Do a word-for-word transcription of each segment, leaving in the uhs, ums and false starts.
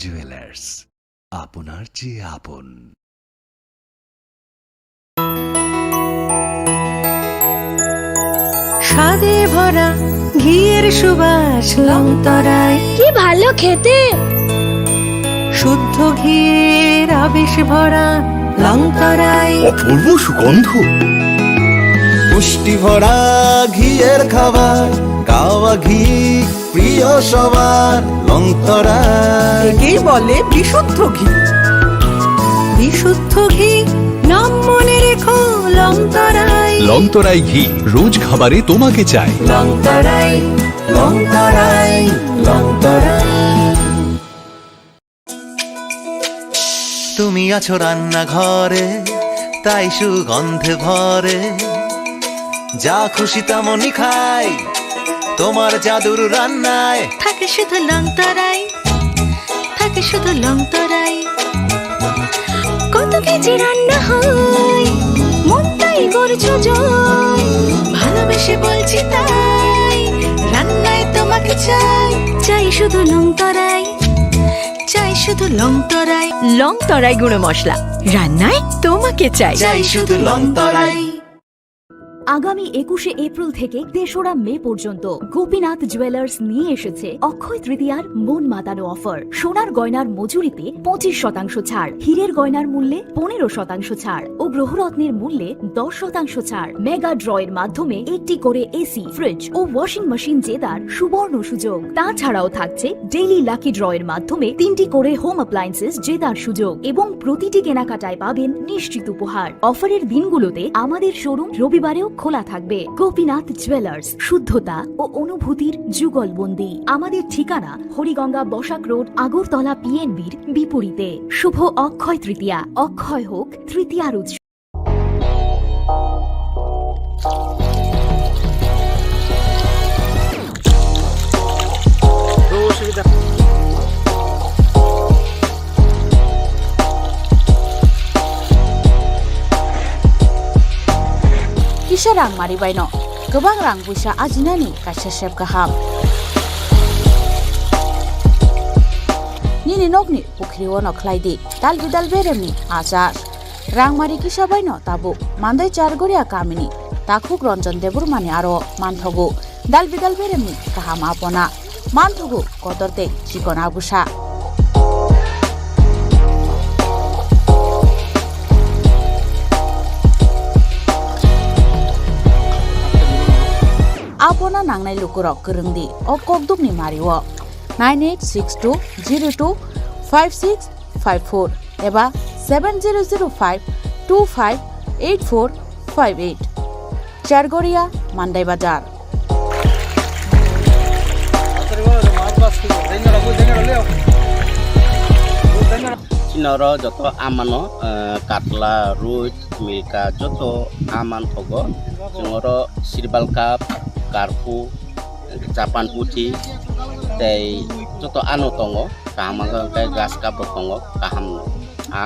জুয়েলার্স, আপনার যে আপন। স্বাদে ভরা ঘিয়ের সুবাস লংতরাই। কি ভালো খেতে। শুদ্ধ ঘিয়ের আবেশ ভরা লংতরাই। অপূর্ব সুগন্ধ। পুষ্টি ভরা ঘিয়ের খাবার, গাওয়া ঘি প্রিয় সবার, লংতরাই। একেই বলে বিশুদ্ধ ঘি। বিশুদ্ধ ঘি, নাম মনে রেখো, লংতরাই। লংতরাই ঘি, রোজ খাবারে তোমাকে চাই। লংতরাই, লংতরাই, লংতরাই। তুমি আছো রান্নাঘরে, তাই সুগন্ধে ভরে। যা খুশি তেমনই খাই, তোমার জাদুর রান্নায়। থাকে শুধু লংতরাই, থাকে শুধু লংতরাই। কত কেজি রান্না হয়, মনটাই করছো জয়। ভালোবেসে বলছি তাই, রান্নায় তোমাকে চাই। চাই শুধু লংতরাই, চাই শুধু লংতরাই। লংতরাই গুঁড়ো মশলা, রান্নায় তোমাকে চাই। চাই শুধু লংতরাই। আগামী একুশে এপ্রিল থেকে তেসরা মে পর্যন্ত গোপীনাথ জুয়েলার্স নিয়ে এসেছে অক্ষয় তৃতীয়ার মন মাতানো অফার। সোনার গয়নার মজুরিতে পঁচিশ শতাংশ ছাড়, হীরের গয়নার মূল্যে পনেরো শতাংশ ছাড় ও গ্রহরত্নের মূল্যে দশ শতাংশ ছাড়। মেগা ড্রয়ের মাধ্যমে একটি করে এসি, ফ্রিজ ও ওয়াশিং মেশিন জেতার সুবর্ণ সুযোগ। তাছাড়াও থাকছে ডেইলি লাকি ড্রয়ের মাধ্যমে তিনটি করে হোম অ্যাপ্লায়েন্সেস জেতার সুযোগ এবং প্রতিটি কেনাকাটায় পাবেন নিশ্চিত উপহার। অফারের দিনগুলোতে আমাদের শোরুম রবিবারেও খোলা থাকবে। গোপীনাথ জুয়েলার্স, শুদ্ধতা ও অনুভূতির যুগলবন্দি। আমাদের ঠিকানা হরিগঙ্গা বসাক রোড, আগরতলা পিএনবির বিপরীতে। শুভ অক্ষয় তৃতীয়া, অক্ষয় হোক তৃতীয়ার উৎসব। Kisa rang mari baino kwbang rang puisa ajinani kaisa sep kaham. Nini nokni pukhri ono khlai di dal bidal beremni achar. Rangmari kisa baino tabuk Mandai Chargoria kamini takhuk Ranjan Debbarmani aro manthogo dal bidal beremni kaham apona, manthogo kotor tei chikon agusa. Apona nangnai lukurok kwrwng di o kokdukni mario nine eight six two zero two five six five four eba seven zero zero five two five eight four five eight. Chargoria, Mandai Bazar. Chini oro joto amano, eh, katla, roi, milka, joto aman thogo. Chwng oro sirbal cup, karphu, Japan puthi tei joto ano tongo, kaham wngkha hwnkhe gas cup bo tongo, kaham no a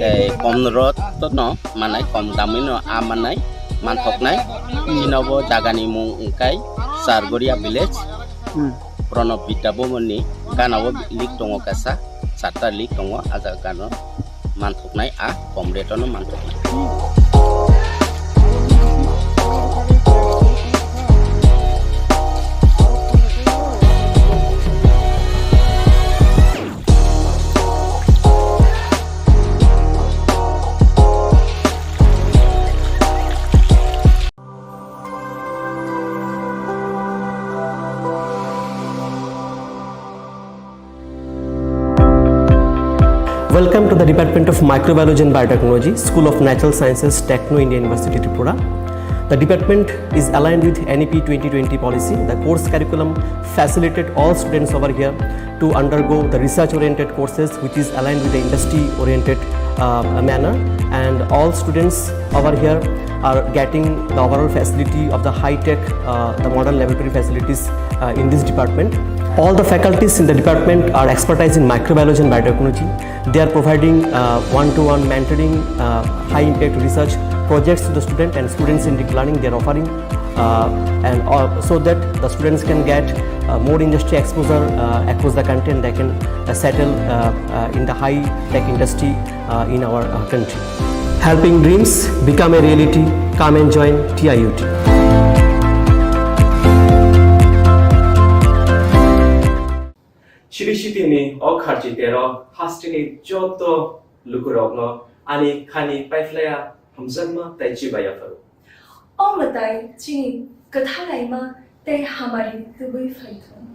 tei kom rot no manai, kom damwi no a manai, manthoknai. Chini bo jaga ni mung wngkha Chargoria village, hmm. Pranab Vidya Bhavan ni gana o lik tongo kaisa, charta lik tongo, a jaga no. Manthoknai a kom rate-o no manthoknai. Welcome to the Department of Microbiology and Biotechnology, School of Natural Sciences, Techno India University, Tripura. The department is aligned with N E P twenty twenty policy. The course curriculum facilitate all students over here to undergo the research-oriented courses, which is aligned with the industry-oriented, uh, manner. And all students over here are getting the overall facility of the high-tech, uh, the modern laboratory facilities, uh, in this department. All the faculties in the department are expertise in microbiology and biotechnology. They are providing, uh, one-to-one mentoring, uh, high-impact research projects to the student and students-centric learning. They are offering uh, and all, so that the students can get uh, more industry exposure uh, across the country, and they can uh, settle uh, uh, in the high tech industry uh, in our uh, country. Helping dreams become a reality. Come and join T I U T. Chiri sitini o kharchi tero hasteni joto lukurokno ani khani paiphlaya hamjakma tei chibai yapharo. O mwtai chini kwthalaima tei hamari tubui phaithung.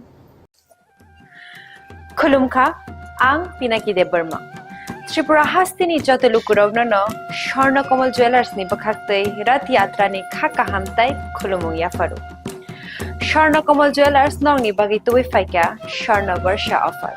Khulumkha, ang Pinaki Debbarma. Tripura hasteni joto lukurokno no Swarna Kamal Jewellers ni bwkhaktwi Rath Yatra ni kha kaham tei khulumung yapharo. Swarna Kamal Jewellers nokni bagwi tubui phaikha Swarna Barsha offer.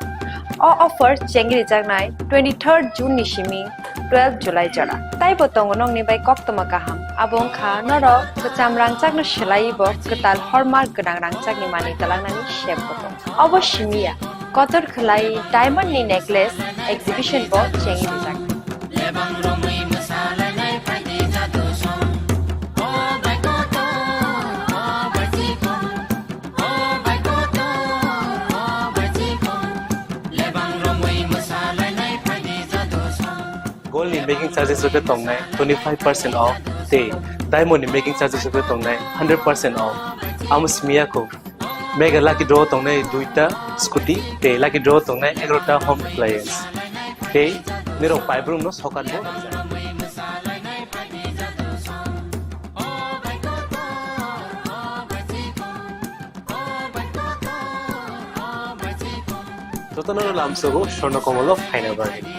O offer chengrijaknai twenty-third June ni simi twelve July jora. Taibo tongo nokni bai koktwma kaham. Abo wngkha norok kwcham rangchakno swlaiwi bo kwtal hallmark gwnang rangchakni manwi twlangnani sep bo tongo. Obo simi ya, kotor khwlai diamond ni necklace exhibition bo chengrijak. Gold ni making charges rok khe tongnai twenty five percent off tei diamond ni making charges rok khe tongnai hundred percent off. Amo simi ya kho. Mega lucky draw tongnai duita scooty tei lucky draw tongnai egarota home appliance. Tei nirok paibrung no sokat bo. Jotono lamsogo Swarna Kamal o phaina bagwi.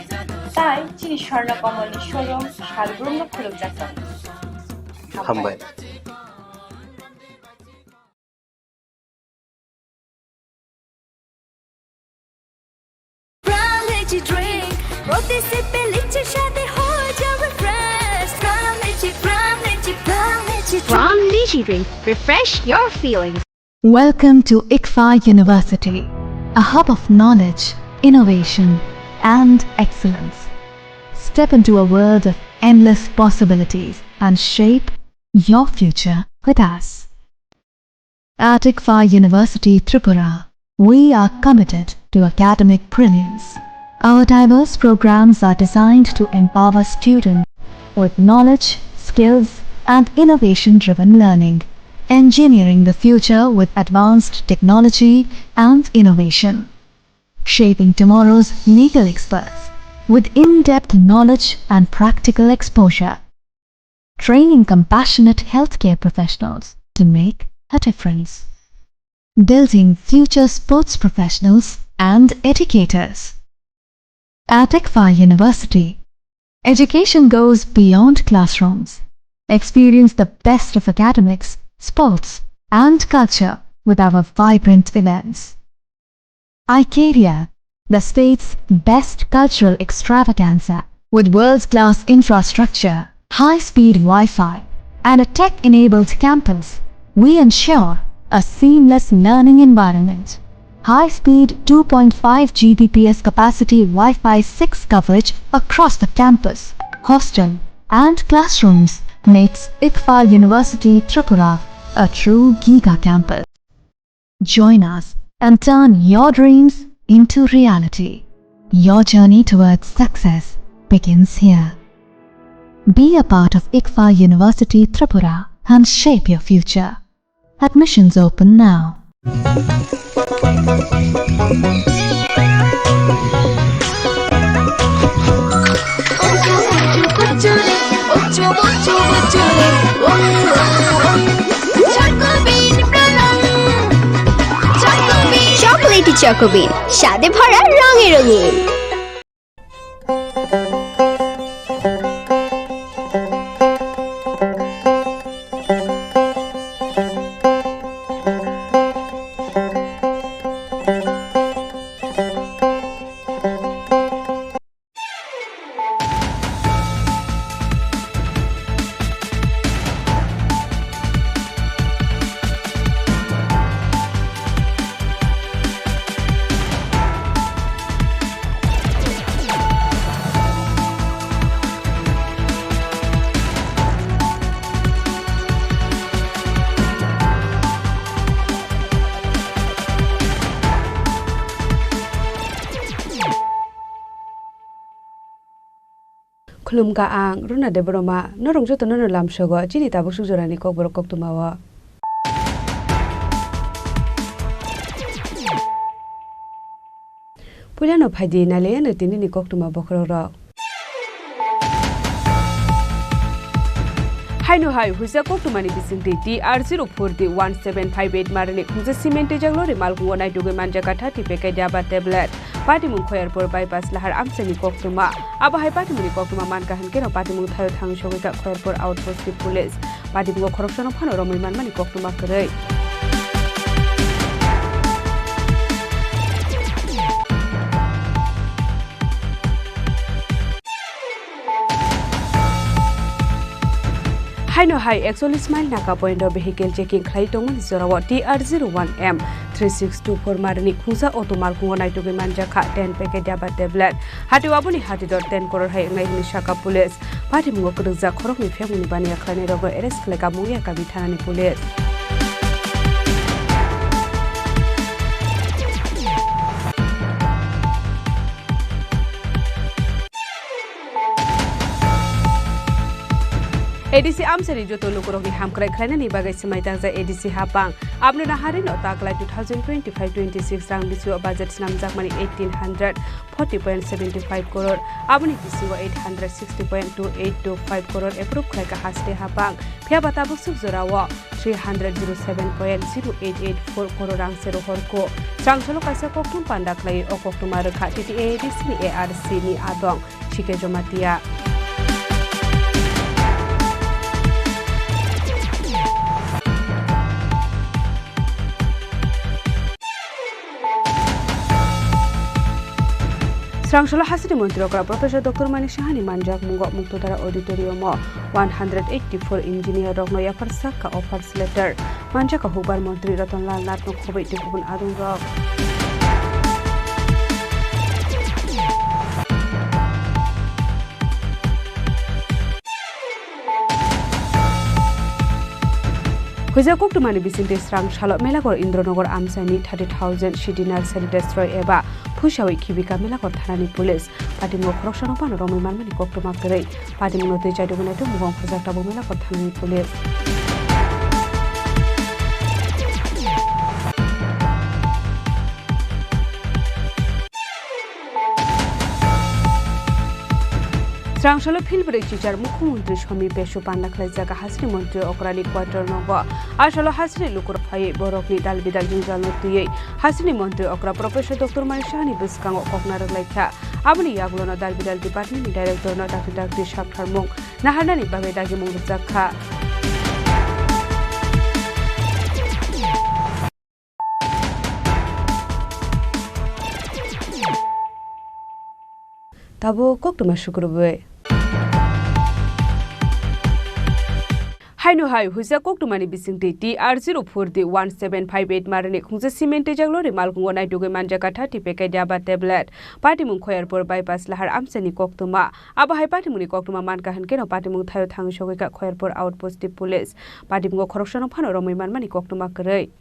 Tai chini Swarna Kamal ni showroom salbrumno khulukjak tongo. Hambai. Brown Energy Drink, প্রতি সিপে লিচ্ছে স্বাদে হয়ে যাবে fresh। Brown Energy, Brown Energy, Brown Energy Drink। Brown Energy Drink, refresh your feelings। Welcome to ICFAI University, a hub of knowledge, innovation, and excellence. Step into a world of endless possibilities and shape your future with us. At ICFAI University Tripura, we are committed to academic brilliance. Our diverse programs are designed to empower students with knowledge, skills, and innovation-driven learning, engineering the future with advanced technology and innovation, shaping tomorrow's legal experts with in-depth knowledge and practical exposure, training compassionate healthcare professionals to make a difference, building future sports professionals and educators. At ICFAI University, education goes beyond classrooms. Experience the best of academics, sports, and culture with our vibrant events. Icaria, the state's best cultural extravaganza, with world-class infrastructure, high-speed Wi-Fi, and a tech-enabled campus, we ensure a seamless learning environment. High-speed two point five G B P S capacity Wi-Fi six coverage across the campus, hostel, and classrooms makes ICFAI University Tripura a true giga campus. Join us and turn your dreams into reality. Your journey towards success begins here. Be a part of ICFAI University Tripura and shape your future. Admissions open now. Chocobean Choco Bean, Choco Bean, স্বাদে ভরা রঙে রঙিন। Khulumkha ang Runa Debbarma, norok jotono no lamsogo chini tabuk suk jorani kokborok koktwmao. Puilano phaidi nailaiano tinini koktwma bokhorokrok. Haino hai huijak koktwmani bisingtwi T R zero four D one seven five eight marini khungsa cement twijak lorry malkhungo naitugwi manjakha thirty packet yaba tablet. Patimung Khoyarpur bypass lahar amchaini koktwma. Abo hai patimungni koktwma mankha hinkhe no patimung thaio thang sogwikha Khoyarpur outpost ni police. Patimungo khoroksano phano romwi manmani koktwma kwrwi. Haino hai ekchollish mile naka point o vehicle checking khlai tongmani jorao T R zero one M three six two four marini khungsa auto malkhungo naitugwi manjakha ten packet yaba tablet. Hatio aboni hati dor ten crore hai wngnai hwnwi sakha police. Patimungo kwrwkjak khoroknwi phekmungni baniya khlainairokno arrest khlaikha Mungiakami thanani police. A D C amchaini joto lukurokni hamkrai khlainani bagwi swmai tangjak A D C hapang. Aboni naharino taklai two thousand twenty-five twenty-six rang bisingo budget snamjakmani eighteen hundred forty point seventy five crore, aboni bisingo eight hundred sixty point two eight two five crore approve khlaikha haste hapang. Phiya ba tabuk suk jorao three hundred zero seven point zero eight eight four crore rang se rohorkho. Srangchalo kaisa kokthum panda khlai o koktwma rwkha T T A A D C ni A R C ni adong. Chike Jomatia. Srangchalo hasini montri okra Professor Doctor Manik Sahani manjak mungo Muktodara Auditorium o one hundred eighty four engineer rokno yapharsak kha offers letter. Manjak kha hukbar montri Ratan Lal Nath no khoboi tei kubun adong rok. Huijak koktwmani bisingtwi srang salo Melakor Indronagar amchaini thirty thousand C D nursery destroy eba phuisawi khibika Melakor thanani police. Patimungo khoroksano phano romwi manmani koktwma kwrwi. Patimungno twi chaitugwi naitugmung wngkhorjak tabuk Melakor thanani police. Srangchalo philbrwi chichar mukhyamantri Somi Pesu panda khlaijak hasini montri okrani quarter nogo. Asalo hasini lukur phaiwi borokni dal bidal jwngjal no twiwi hasini montri okra Professor Doctor Manik Sahani bwskango kokna rwklaikha. Aboni yagulono dal bidal department ni director no dakti dakti saktharmung naharnani bagwi dagimung rwjakha. Tabuk koktwma sukrubwi. Haino hai huijak koktwmani bisingtwi T R zero four D one seven five eight marini khungsa cement twijak lorry malkhungo naitugwi manjakha thirty packet yaba tablet. Patimung Khoyarpur bypass lahar amchaini koktwma. Abo hai patimungni koktwma mankha hinkhe no patimung thaio thangwi sogwikha Khoyarpur outpost ni police. Patimungo khoroksano phano romwi manmani koktwma kwrwi.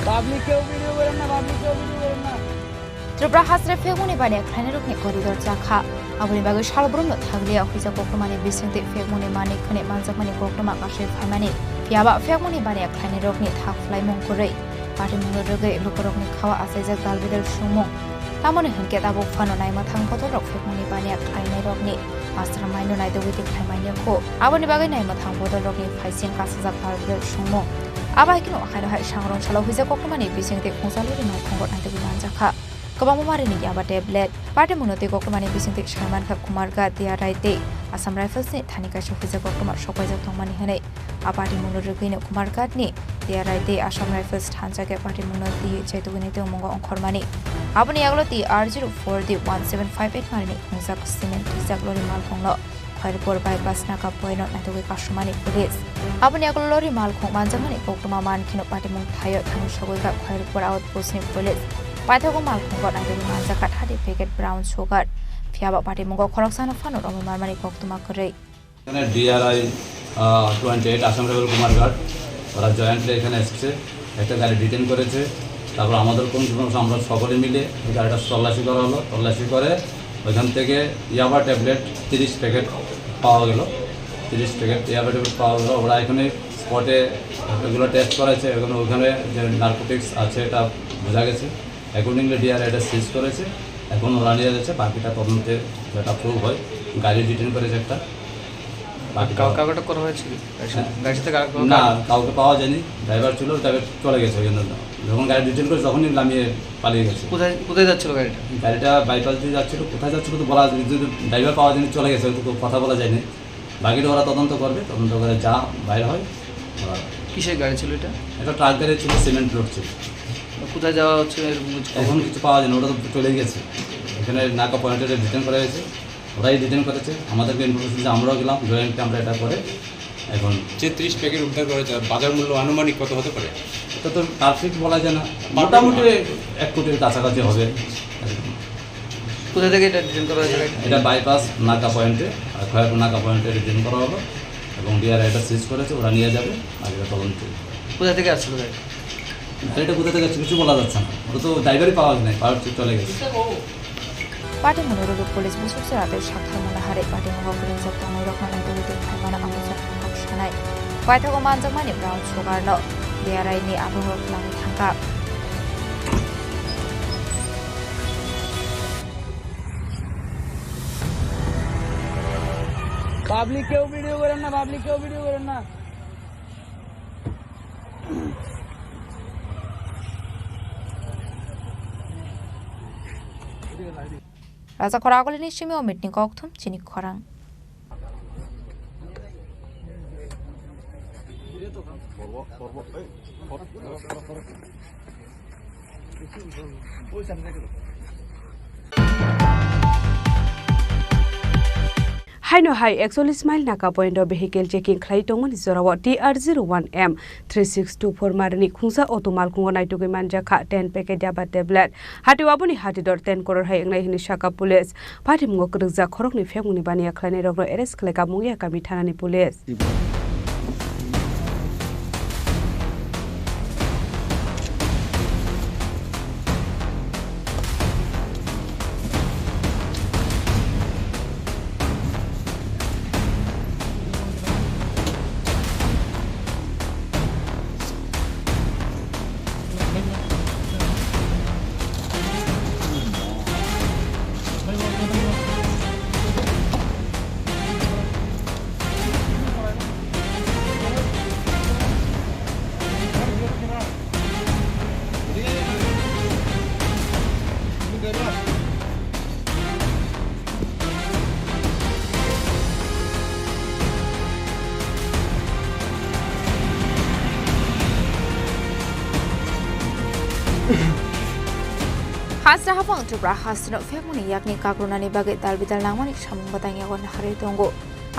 Public keo video goren na, public keo video goren na. Tripura hasre phekmungni baniya khlainairokni koridor chakha. Aboni bagwi salbrumno thaglia huijak koktwmani bisingtwi phekmungni manwi khwnwi manjakmani koktwma kasui phaimani. Phiyaba phekmungni baniya khlainairokni thak phlaimung kwrwi. Patimungno rwgwi lukurokni khao achaijak dalbidal sumung. Tamoni hinkhe tabuk phano naima thang bodolrok phekmungni baniya khlainairokni mastermind no naitugwi tei khlaimaini kho. Aboni bagwi naima thang bodolrokni phaising kasajak dalbidal sumung. Abo hai kheno haino hai sangrong salo huijak koktwmani bisingtwi khungsa lorry malkhungo naitugwi manjakha. Kwbangma marini yaba tablet. Patimungno twi koktwmani bisingtwi saimankha Kumarghat, Teyarai tei Assam Rifles ni thani kaisa huijak koktwma sokpaijak tongmani hwnwi. A patimungno rwgwino Kumarghat ni Teyarai tei Assam Rifles thansa khe patimungno twiwi chaitugwini tongmungo ongkhormani. Aboni yagulo T R zero four D one seven five eight marini khungjak cement rijak lori malkhungno Khairpur bypass naka poino naitugwi kasumani police. Aboni yagulo lori malkhung manjakmani koktwma mankheno patimung thaio thangwi sogwi kha Khairpur outpost ni police. Paithago malkhungo naitugwi manjakha thirty packet brown sugar. Phiyaba patimungo khoroksano phano romwi marmani koktwma kwrwi. এখানে ডিআরআই twenty eight Assam রাইফেল কুমারঘাট, ওরা জয়েন্টলি এখানে এসেছে, একটা গাড়ি ডিটেন করেছে। তারপর আমাদের কোন সমস্যা, আমরা সকলে মিলে এই গাড়িটা তল্লাশি করা হলো। তল্লাশি করে ওইখান থেকে ইয়াবা ট্যাবলেট তিরিশ প্যাকেট পাওয়া গেল। তিরিশ প্যাকেট ইয়াবা ট্যাবলেট পাওয়া গেল। ওরা এখানে স্পটে এগুলো টেস্ট করেছে, এখানে ওখানে যে নার্কোটিক্স আছে এটা বোঝা গেছে। অ্যাকর্ডিংলি ডিআরআই এটা সিজ করেছে, এখন ওরা নিয়ে যাচ্ছে, বাকিটা তদন্তে যেটা প্রুভ হয়। গাড়ি ডিটেন করেছে একটা, বাকিটা কাউ-, কাউকে আটক করা হয়েছিল? গাড়ির সাথে, হ্যাঁ। গাড়ির সাথে কাউকে না, কাউকে পাওয়া যায়নি। ড্রাইভার ছিল, ড্রাইভার চলে গেছে ওই জন্য। যখন গাড়ি ডিটেন করে তখনই নামিয়ে পালিয়ে গেছে। কোথায়, কোথায় যাচ্ছিল গাড়িটা? গাড়িটা বাইপাস দিয়ে যাচ্ছিল, কোথায় যাচ্ছিল তো বলা যায়নি, যদি ড্রাইভার পাওয়া যায়নি, চলে গেছে, হয়তো কথা বলা যায়নি। বাকিটা ওরা তদন্ত করবে, তদন্ত করে যা বাইর হয় ওরা। কিসের গাড়ি ছিল এটা? একটা ট্রাক গাড়ি ছিল, সিমেন্ট লোড ছিল। কোথায় যাওয়া হচ্ছে এরকম কিছু খবর? এখন কিছু পাওয়া যায়নি, ওটা তো চলেই গেছে। এখানে নাকা পয়েন্টে ডিটেন করা হয়েছে, ওরাই ডিটেন করেছে, আমাদেরকে ইনফরমেশন দিয়েছে, আমরাও গেলাম, জয়েন্টলি আমরা এটা করে এখন যে ত্রিশ প্যাকেট উদ্ধার করেছে, বাজার মূল্য আনুমানিক কত হতে পারে? এটা তো পারফেক্ট বলা যায় না, মোটামুটি এক কোটির কাছাকাছি হবে। কোথা থেকে এটা ডিটেন করা হয়েছে? এটা বাইপাস নাকা পয়েন্টে, আর খয়েরপুর নাকা পয়েন্টে ডিটেন করা হলো এবং ডিআরআই এটা সিজ করেছে, ওরা নিয়ে যাবে, আর এটা তদন্ত। কোথা থেকে আসছিল গাড়ি? গাড়িটা কোথা থেকে আসছে কিছু বলা যাচ্ছে না, ওটা তো ড্রাইভারই পাওয়া যায় না, পাওয়ার চলে গেছে। Patimung ni rwrwk police busuk chwrairok sakthar mano harwi patimung o kwrwngjak tongnai rokno naitugwi twi khaimano ang bujak kok sanai. Paithago manjakmani brown sugar no D R I ni aphuru kwlangwi thangkha. Public কেউ ভিডিও করেন না, পাবলিক কেউ ভিডিও করেন না। Raja Khoragulini simi o meeting kokthum chini khorang. Haino hai ekchollish mile naka point o vehicle checking khlai tongmani jorao T R zero one M three six two four marini khungsa auto malkhungo naitugwi manjakha ten packet yaba tablet. Hatio aboni hatidor ten crore hai wngnai hwnwi sakha police. Patimungo kwrwngjak khoroknwi phekmungni baniya khlainairokno arrest khlaikha Mungia kami thanani police. Hasta hapang Tripura hasteno phekmani yakni kakrunani bagwi dalbidal nangmani samung batang yago naharwi tongo.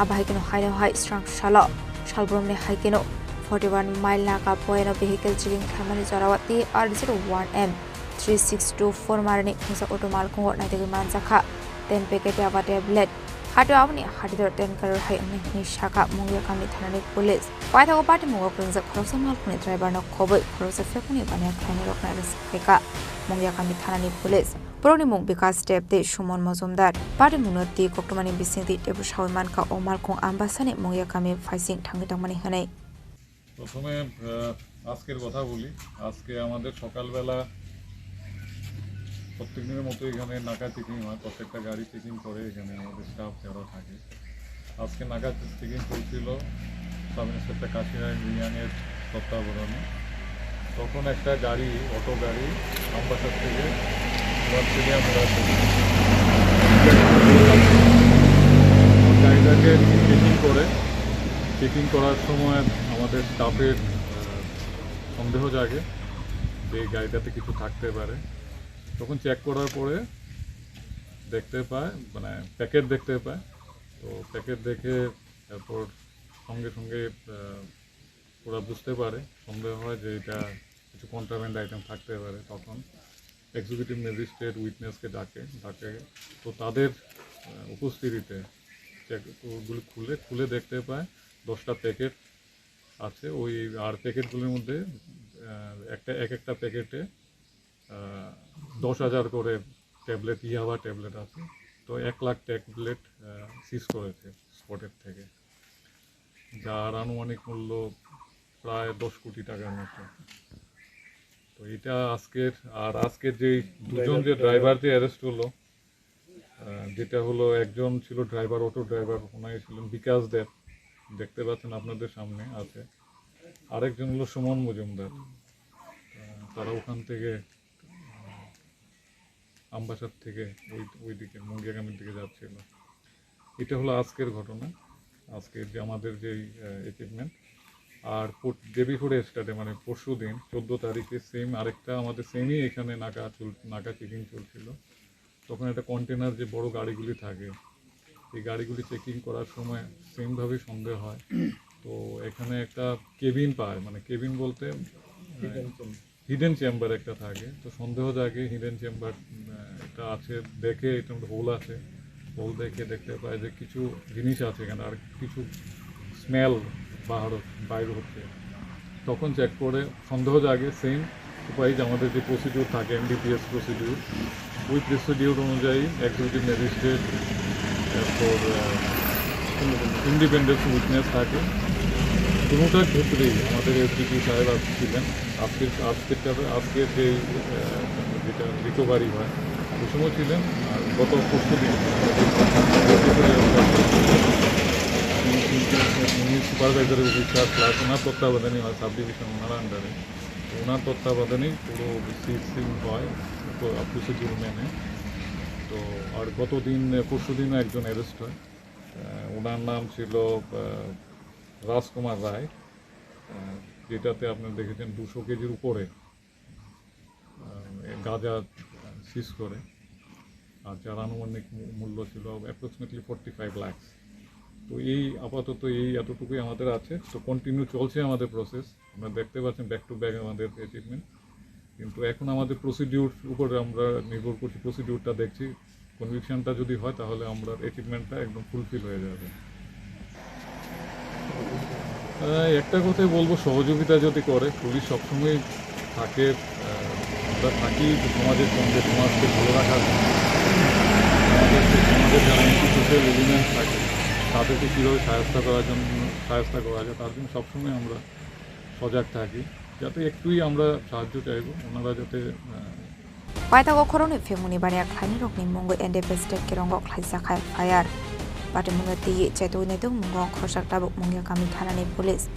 Abo hai kheno haino hai srang salo salbrumni hai kheno forty one mile naka poyano vehicle checking khlaimani jorao T R zero one M three six two four marini khungsa auto malkhungo naitugwi manjakha ten packet yaba tablet. Hatio aboni hatidor ten crore hai wngnai hwnwi sakha Mungia kami thanani police. Paithago patimungo kwrwngjak khoroksa malkhungni driver no khobwi khoroksa phekmani baniya khlainairokno arrest khlaikha Mungia kami thanani police. Borokni mung Bikas Deb tei Suman Mojumdar. Patimungno twi koktwmani bisingtwi teibo sawi mankha o malkhung Ambasani Mungia kami phaising thangwi tongmani hwnwi. প্রথমে, আহ, আজকের কথা বলি। আজকে আমাদের সকালবেলা প্রত্যেক দিনের মতো এখানে নাকা চেকিং হয়, প্রত্যেকটা গাড়ি চেকিং করে এখানে আমাদের স্টাফ যারা থাকে। আজকে নাকা চেকিং চলছিল সাব ইন্সপেক্টর কাশিরাম রিয়াংয়ের তত্ত্বাবধানে। তখন একটা গাড়ি, অটো গাড়ি আমবাসা থেকে অস্ট্রেলিয়া মোড়া থেকে গাড়িটাকে চেকিং করে, চেকিং করার সময় আমাদের স্টাফের, আহ, সন্দেহ জাগে যে গাড়িটাতে কিছু থাকতে পারে। তখন চেক করার পরে দেখতে পায়, মানে প্যাকেট দেখতে পায়। তো প্যাকেট দেখে এরপর সঙ্গে সঙ্গে, আহ, ওরা বুঝতে পারে, সন্দেহ হয় যে এটা কিছু কন্ট্রাব্যান্ড আইটেম থাকতে পারে। তখন এক্সিকিউটিভ ম্যাজিস্ট্রেট উইটনেসকে ডাকে, ডাকে। তো তাদের, আহ, উপস্থিতিতে চেকগুলি খুলে, খুলে দেখতে পায় দশটা প্যাকেট আছে। ওই আর প্যাকেটগুলির মধ্যে, আহ, একটা, এক একটা প্যাকেটে, আহ, দশ হাজার করে ট্যাবলেট, ইয়াবা ট্যাবলেট আছে। তো এক লাখ ট্যাবলেট, আহ, সিজ করেছে স্পটের থেকে, যার আনুমানিক মূল্য প্রায় দশ কোটি টাকার মতো। তো এটা আজকের, আর আজকের যেই দুজন যে ড্রাইভার যে অ্যারেস্ট হলো, আহ, যেটা হলো একজন ছিল ড্রাইভার, অটো ড্রাইভার, ওনাই ছিলেন বিকাশ দেব, দেখতে পাচ্ছেন আপনাদের সামনে আছে। আরেকজন হলো সুমন মজুমদার, আহ, তারা ওখান থেকে, আহ, আমবাসার থেকে ওই, ওইদিকে মুঙ্গিয়াকামীর দিকে যাচ্ছিল। এটা হলো আজকের ঘটনা, আজকের যে আমাদের যেই, আহ, অ্যাচিভমেন্ট। আর পর-, ডে বিফোর ইয়েস্টারডে, মানে পরশু দিন, চোদ্দ তারিখে সেম আরেকটা আমাদের সেমই এখানে নাকা চল-, নাকা চেকিং চলছিল। তখন একটা কন্টেনার যে বড় গাড়িগুলি থাকে, এই গাড়িগুলি চেকিং করার সময় সেমভাবেই সন্দেহ হয়। তো এখানে একটা কেবিন পায়, মানে কেবিন বলতে, আহ, হিডেন চেম্বার একটা থাকে। তো সন্দেহ জাগে হিডেন চেম্বার, আহ, একটা আছে, দেখে এটা মধ্যে হোল আছে, হোল দেখে দেখতে পায় যে কিছু জিনিস আছে এখানে, আর কিছু স্মেল বাহার, বাইর হচ্ছে। তখন চেক করে সন্দেহ জাগে, সেম উপায় যে আমাদের যে প্রসিডিউর থাকে, এনডিপিএস প্রসিডিউর, ওই প্রসিডিউর অনুযায়ী এক্সিকিউটিভ ম্যাজিস্ট্রেট, এরপর, আহ, ইন্ডিপেন্ডেন্ট উইটনেস থাকে। কোনোটার ক্ষেত্রেই আমাদের এসডিপি সাহেব আজ ছিলেন। আজকের, আজকের কাছে, আজকের যে, আহ, যেটা রিকভারি হয়, ওই সময় ছিলেন। আর গত পরশু দিন উনি সুপারভাইজারের অফিসার প্লাস ওনার তত্ত্বাবধানে, আমার সাব ডিভিশন ওনার আন্ডারে, ওনার তত্ত্বাবধানেই পুরো সিজিং হয়, তো প্রসিডিউর মেনে। তো আর গত দিন, পরশু দিনও একজন অ্যারেস্ট হয়। আহ, ওনার নাম ছিল, আহ, রাজকুমার রায়, আহ, যেটাতে আপনারা দেখেছেন দুশো কেজির উপরে, আহ, গাঁজা, আহ, সিজ করে। আর যার আনুমানিক মূ-, মূল্য ছিল অ্যাপ্রক্সিমেটলি ফর্টি ফাইভ লাখস। তো এই আপাতত এই এতটুকুই আমাদের আছে। তো কন্টিনিউ চলছে আমাদের প্রসেস, আপনারা দেখতে পাচ্ছেন ব্যাক টু ব্যাক আমাদের অ্যাচিভমেন্ট। কিন্তু এখন আমাদের প্রসিডিউর উপরে আমরা নির্ভর করছি, প্রসিডিউরটা দেখছি। কনভিকশনটা যদি হয়, তাহলে আমরা অ্যাচিভমেন্টটা একদম ফুলফিল হয়ে যাবে। আহ, একটা কথাই বলবো, সহযোগিতা যদি করে, পুলিশ সবসময় থাকে। আহ, আমরা থাকি যে সমাজের সঙ্গে, সমাজকে ভালো রাখার জন্য। আমাদের যে সমাজের যারা অ্যান্টি সোশ্যাল এলিমেন্ট থাকে, তাদেরকে কীভাবে সাহায্য করার জন্য, সাহায্য করা যায়, তার জন্য সবসময় আমরা সজাগ থাকি। যাতে একটুই আমরা সাহায্য চাইবো, ওনারা যাতে, আহ, Paithago khoroknwi phemuni baniya khlainai rokni mungwi N D P state kirongo khlaijak hai F I R. Patimungno twiwi chetwi naitugmungo khoroksa tabuk Mungiakami thanani police.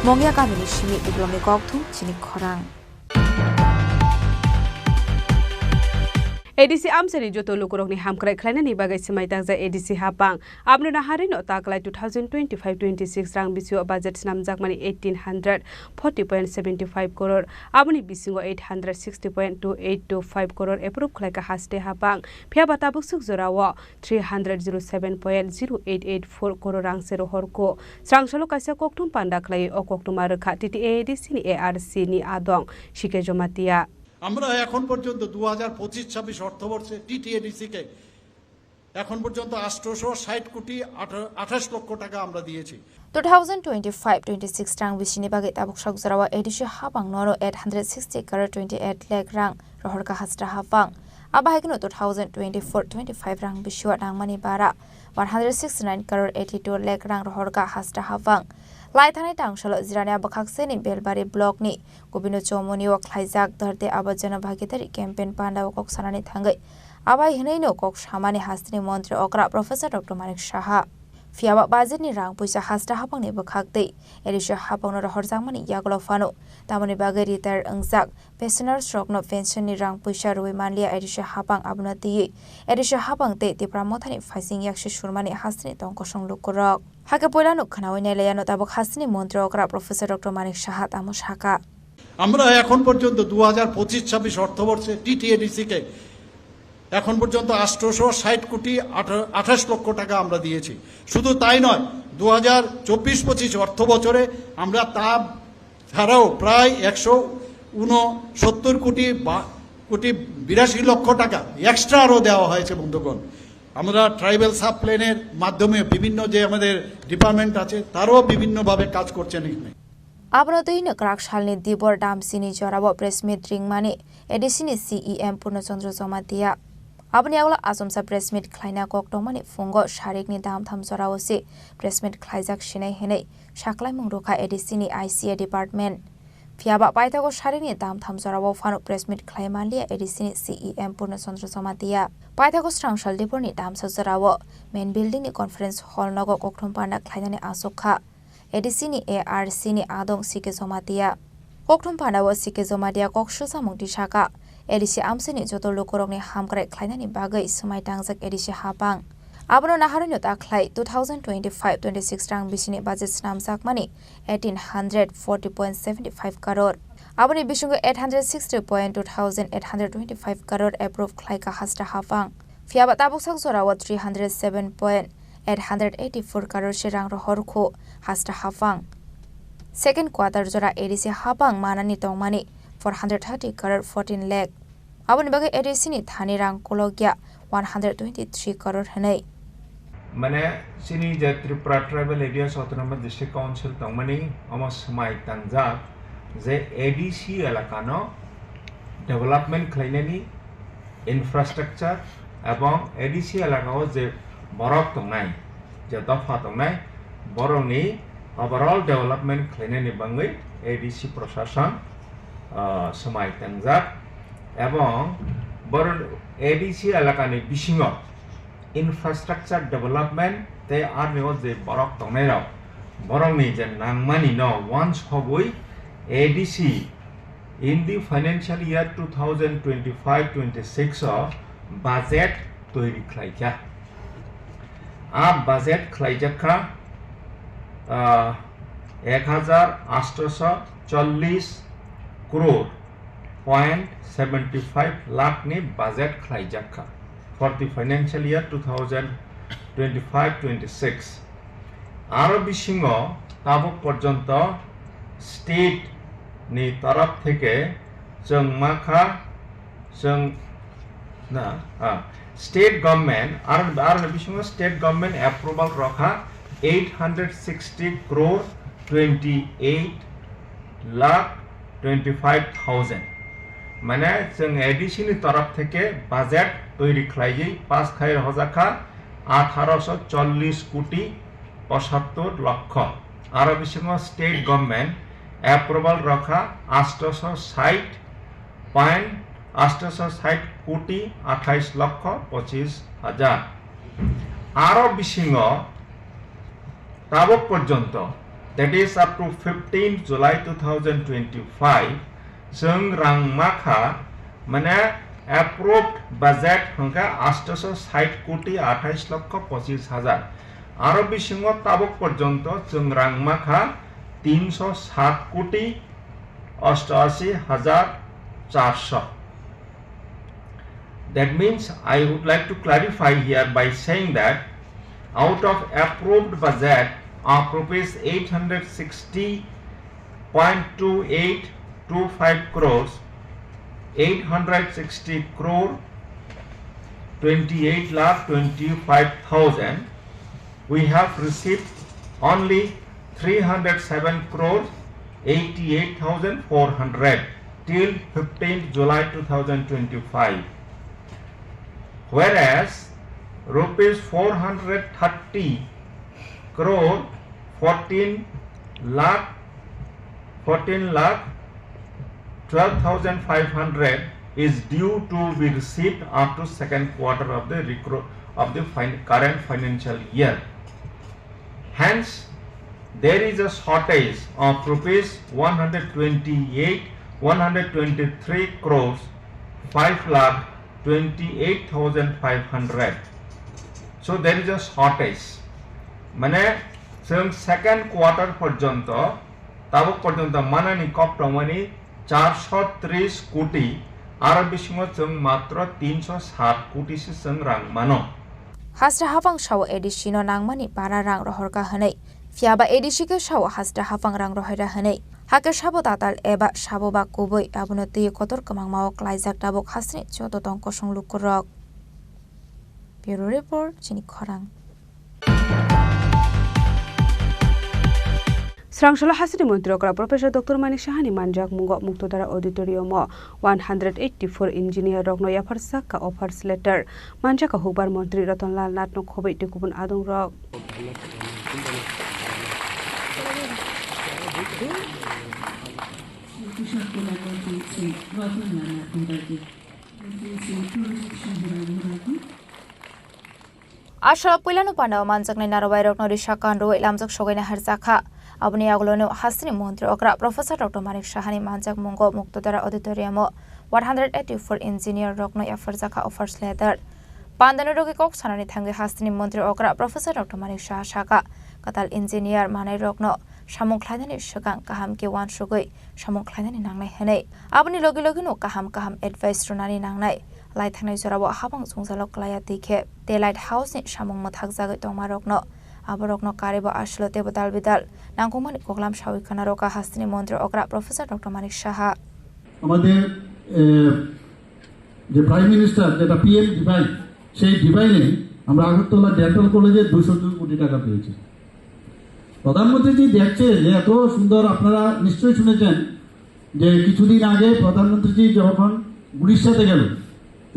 Mongia kamini simi Biplomni kokthum chini khorang. A D C amchaini joto lukurokni hamkrai khlainani bagwi swmai takjak A D C hapang. Aboni naharino taklai two thousand twenty-five twenty-six rang bisio budget snamjakmani eighteen hundred forty point seventy five crore, aboni bisingo eight hundred sixty point two eight two five crore approve khlaikha haste hapang. Phiyaba tabuksuk jorao three hundred zero seven point zero eight eight four crore rang se rohorkho. Srangsalo kaisa kokthum panda khlaiwi o koktwma rwkha T T A A D C ni A R C ni adong C K Jomatia. আমরা এখন পর্যন্ত দু হাজার পঁচিশ ছাব্বিশ অর্থবর্ষে টিটিএডিসি কে এখন পর্যন্ত আটশোশো ষাট কোটি আঠা-, আঠাশ লক্ষ টাকা আমরা দিয়েছি। Two thousand twenty-five twenty-six rang bisini bagwi tabuk sok jorao A D C hapang noro eight hundred sixty crore twenty-eight lakh rang rohorkha haste hapang. Abo hai kheno two thousand twenty-four twenty-five rang bisio nangmani bara one hundred sixty-nine crore eighty-two lakh rang rohorkha haste hapang. Lai thanai tangsalo jirani bwkhak seni Belbari block ni Gobinda Chowmuni o khlaijak Dharti Aba Jana Bhagidari campaign panda o kok sanani thangwi. Abai hwnwi no kok samani hasteni montri okra Professor Doctor Manik Saha. Phiya ba budget ni rang puisa hasta habang ni bwkhak tei A D C habang no rohorjakmani yagulo phano tamoni bagwi retire wngjak pensioners rokno pension ni rang puisa rwui manliya A D C habang, abono twiwi A D C habang tei Tipra Motha ni phaising yaksi surmani hasteni tong kosong lukurok. Hakhe puilano khwnaui nailaiano tabuk hasteni montri okra Professor Doctor Manik Saha tamo sakha. আমরা এখন পর্যন্ত দু হাজার পঁচিশ ছাব্বিশ অর্থবর্ষে টিটিএডিসি কে এখন পর্যন্ত আটশোশো ষাট কোটি আঠা-, আঠাশ লক্ষ টাকা আমরা দিয়েছি। শুধু তাই নয়, দু হাজার চব্বিশ পঁচিশ অর্থ বছরে আমরা তা ছাড়াও প্রায় একশো ঊনসত্তর কোটি বা-, কোটি বিরাশি লক্ষ টাকা এক্সট্রা আরও দেওয়া হয়েছে বন্ধুগণ। আমরা ট্রাইবাল সাব প্ল্যানের মাধ্যমে বিভিন্ন যে আমাদের ডিপার্টমেন্ট আছে, তারাও বিভিন্নভাবে কাজ করছেন এখানে। Abono twi nwkrak salni dibor dam sini jorao press meet ringmani A D C ni C E M Purno Chandra Jamatia. Aboni yagulo achomsa press meet khlaina kok tongmani phungo sarikni dam tham jorao se press meet khlaijak sinai hinwi saklaimung rwkha A D C ni I C A department. Phiya ba paithago sarikni dam tham jorao phano press meet khlai manliya A D C ni C E M Purno Chandra Jamatia. Paithago srangsal diborni damsa jorao main building ni conference hall nogo kokthum panda khlainani achuk kha. A D C ni A R C ni adong C K Jamatia. Kokthum panda o C K Jamatia kok swchamung twi sakha, A D C amchaini joto lukurokni hamkrai khlainani bagwi swmai tangjak A D C habang. Abono naharwino ta khlai two thousand twenty-five twenty-six rang bisini budget snamjakmani eighteen hundred forty point seventy five crore. Aboni bisingo eight hundred sixty point two thousand eight hundred twenty-five crore approve khlaikha hasta habang. Phiya ba tabuk sak jorao three hundred seven point eight hundred eighty-four crore se rang rohor khu hasta habang. Second quarter jora A D C habang manani tongmani four hundred thirty crore fourteen lakh. Aboni bagwi A D C ni thani rang kolokya one hundred twenty-three crore hinwi. Mane chini je Tripura Tribal Areas Autonomous District Council tongmani omo swmai tangjak je A D C elakano development khlainani infrastructure ebong A D C elakao je borok tongnai, je dopha tongnai, borokni overall development khlainani bagwi A D C prosason, ah, swmai tangjak ebong bor-, A D C elakani bisingo infrastructure development tei arni o je borok tongnairok, borokni je nangmani no wansogwi A D C in the financial year two thousand twenty-five twenty-six o budget toiri khlaikha. A budget khlaijakha, ah, ek hajar atsho chollish crore point seventy five lakh ni budget khlaijakha for the financial year two thousand twenty-five twenty-six. Aro bisingo tabuk porjonto state ni torop theke chwng makha, chwng na, ah, state government, aro, aro bisingo state government approval rokha eight hundred sixty crore twenty eight lakh twenty five thousand. Mane chwng A D C ni torop theke budget toiri khlaiwi pass khai rokha atharo sho chollish koti pochattor lokho. Aro bisingo state government approval rokha atsho sho sait point atsho sho sait koti athais lokho pochis hajar. Aro bisingo tabuk porjonto, that is up to fifteenth July two thousand twenty-five, chwng rang makha, mane approved budget hwnkhe atsho sho sait koti athais lokho pochis hajar. Aro bisingo tabuk porjonto chwng rang makha tinsho sat koti ostashi hajar charsho. That means, I would like to clarify here by saying that out of approved budget of rupees eight hundred sixty point two eight two five crores, eight hundred sixty crore twenty-eight lakh twenty-five thousand, we have received only three hundred seven crore eighty-eight thousand four hundred till fifteenth July two thousand twenty-five, whereas rupees four hundred thirty crore fourteen lakh, fourteen lakh twelve thousand five hundred is due to be received up to second quarter of the recru-, of the fin-, current financial year. Hence, there is a shortage of rupees one hundred twenty-eight, one hundred twenty-three crores, five lakh twenty-eight thousand five hundred. So there is a shortage. Mane, chwng second quarter porjonto, tabuk porjonto manani kok tongmani charso tris koti, aro bisingo chwng matro tinso sat koti se chwng rang mano. Hasra hapang sao A D C no nangmani para rang rohorkha hwnwi, phiyaba A D C khe sao hasra hapang rang rohorya hwnwi. Hakhe sabo tatal eba sabo ba kubui, abono twi kotor kwmangmao klaijak tabuk hasni joto tong kosong lukurok. Bureau Report, Chini Khorang. Srangsola hasini montri okra Professor Doctor Manik Sahani manjak mungo Muktodara Auditorium o one hundred eighty-four engineer rokno yapharjak kha offers letter. Manjak kha hukbar montri Ratan Lal Nath no khobwi tei kubun adong rok. Asalo puilano pandao manjaknai narwai rokno risa kan rwui lamjak sogaina harjakha. Aboni yagulono hasteni montri okra Professor Doctor Manik Sahani manjak mungo Muktodara Auditorium o one hundred eighty-four engineer rokno yapharjakha offers letter. Pandano rwgwi kok sanani thangwi hasteni montri okra Professor Doctor Manik Saha saka, kwtal engineer manai rokno samung khlainani swkang kaham khe uansugwi samung khlainani nangnai hwnwi. Aboni logi logino kaham kaham advice rwnani nangnai. Lai thangnai jorao habang jwngjalo klaiya twi khe tei Light House ni samung mwthakjagwi tongmarokno, aborokno karibo aswlo teibo dal bidal nangkukmani koklam sawi khwna rwkha hasteni montri okra Professor Doctor Manik Saha. আমাদের, এ, যে prime minister, যেটা PM divine, সেই ডিভাইনে আমরা আগরতলা ডেন্টাল কলেজে দুশো দুই কোটি টাকা পেয়েছি। প্রধানমন্ত্রীজি দেখছে যে এত সুন্দর, আপনারা নিশ্চয়ই শুনেছেন যে কিছুদিন আগে প্রধানমন্ত্রীজি যখন উড়িষ্যাতে গেল,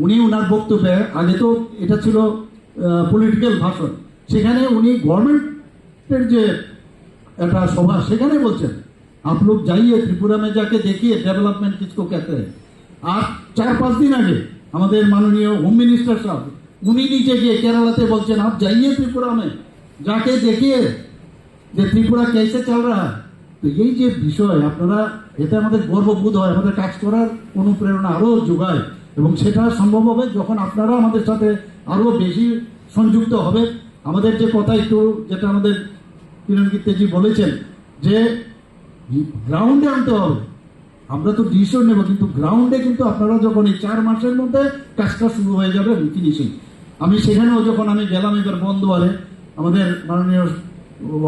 উনি ওনার বক্তব্যে, আগে তো এটা ছিল, আহ, পলিটিক্যাল ভাষণ, সেখানে উনি গভর্নমেন্টের যে একটা সভা, সেখানে বলছেন, "आप लोग जाइए त्रिपुरा में, जाके देखिए डेवलपमेंट किसको कहते हैं।" আর চার পাঁচ দিন আগে আমাদের মাননীয় হোম মিনিস্টার সাহেব, উনি নিজে গিয়ে কেরালাতে বলছেন, "आप जाइए त्रिपुरा में, जाके देखिए যে ত্রিপুরা कैसे चल रहा है।" তো এই যে বিষয়, আপনারা, এতে আমাদের গর্ববোধ হয়, আমাদের কাজ করার অনুপ্রেরণা আরও যোগায়, এবং সেটা সম্ভব হবে যখন আপনারা আমাদের সাথে আরও বেশি সংযুক্ত হবে। আমাদের যে কথা একটু, যেটা আমাদের কিরণ গিত্তেজি বলেছেন যে গ্রাউন্ডে আনতে হবে, আমরা তো ডিসিশন নেব, কিন্তু গ্রাউন্ডে কিন্তু আপনারা যখন এই চার মাসের মধ্যে কাজটা শুরু হয়ে যাবে এবং ফিনিশিং। আমি সেখানেও যখন আমি গেলাম এবার বন্দোয়ারে, আমাদের মাননীয়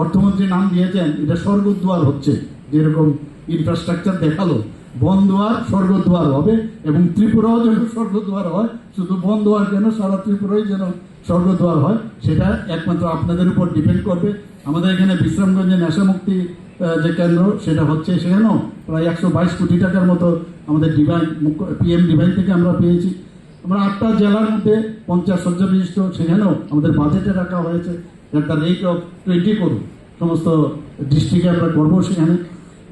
অর্থমন্ত্রী নাম দিয়েছেন, এটা স্বর্গদ্বার হচ্ছে, যেরকম ইনফ্রাস্ট্রাকচার দেখালো, বন্দোয়ার স্বর্গদ্বার হবে এবং ত্রিপুরাও যেন স্বর্গদ্বার হয়, শুধু বন্দোয়ার কেন, সারা ত্রিপুরাই যেন স্বর্গদ্বার হয়, সেটা একমাত্র আপনাদের উপর ডিপেন্ড করবে। আমাদের এখানে বিশ্রামগঞ্জে নেশামুক্তি, আহ, যে কেন্দ্র, সেটা হচ্ছে, সেখানেও প্রায় একশো বাইশ কোটি টাকার মতো আমাদের ডিভাইন, মুখ্য, পিএম ডিভাইন থেকে আমরা পেয়েছি। আমরা আটটা জেলার মধ্যে পঞ্চাশ শয্যা বিশিষ্ট, সেখানেও আমাদের বাজেটে রাখা হয়েছে at the rate of twenty crore, সমস্ত ডিস্ট্রিক্টে আমরা করবো সেখানে।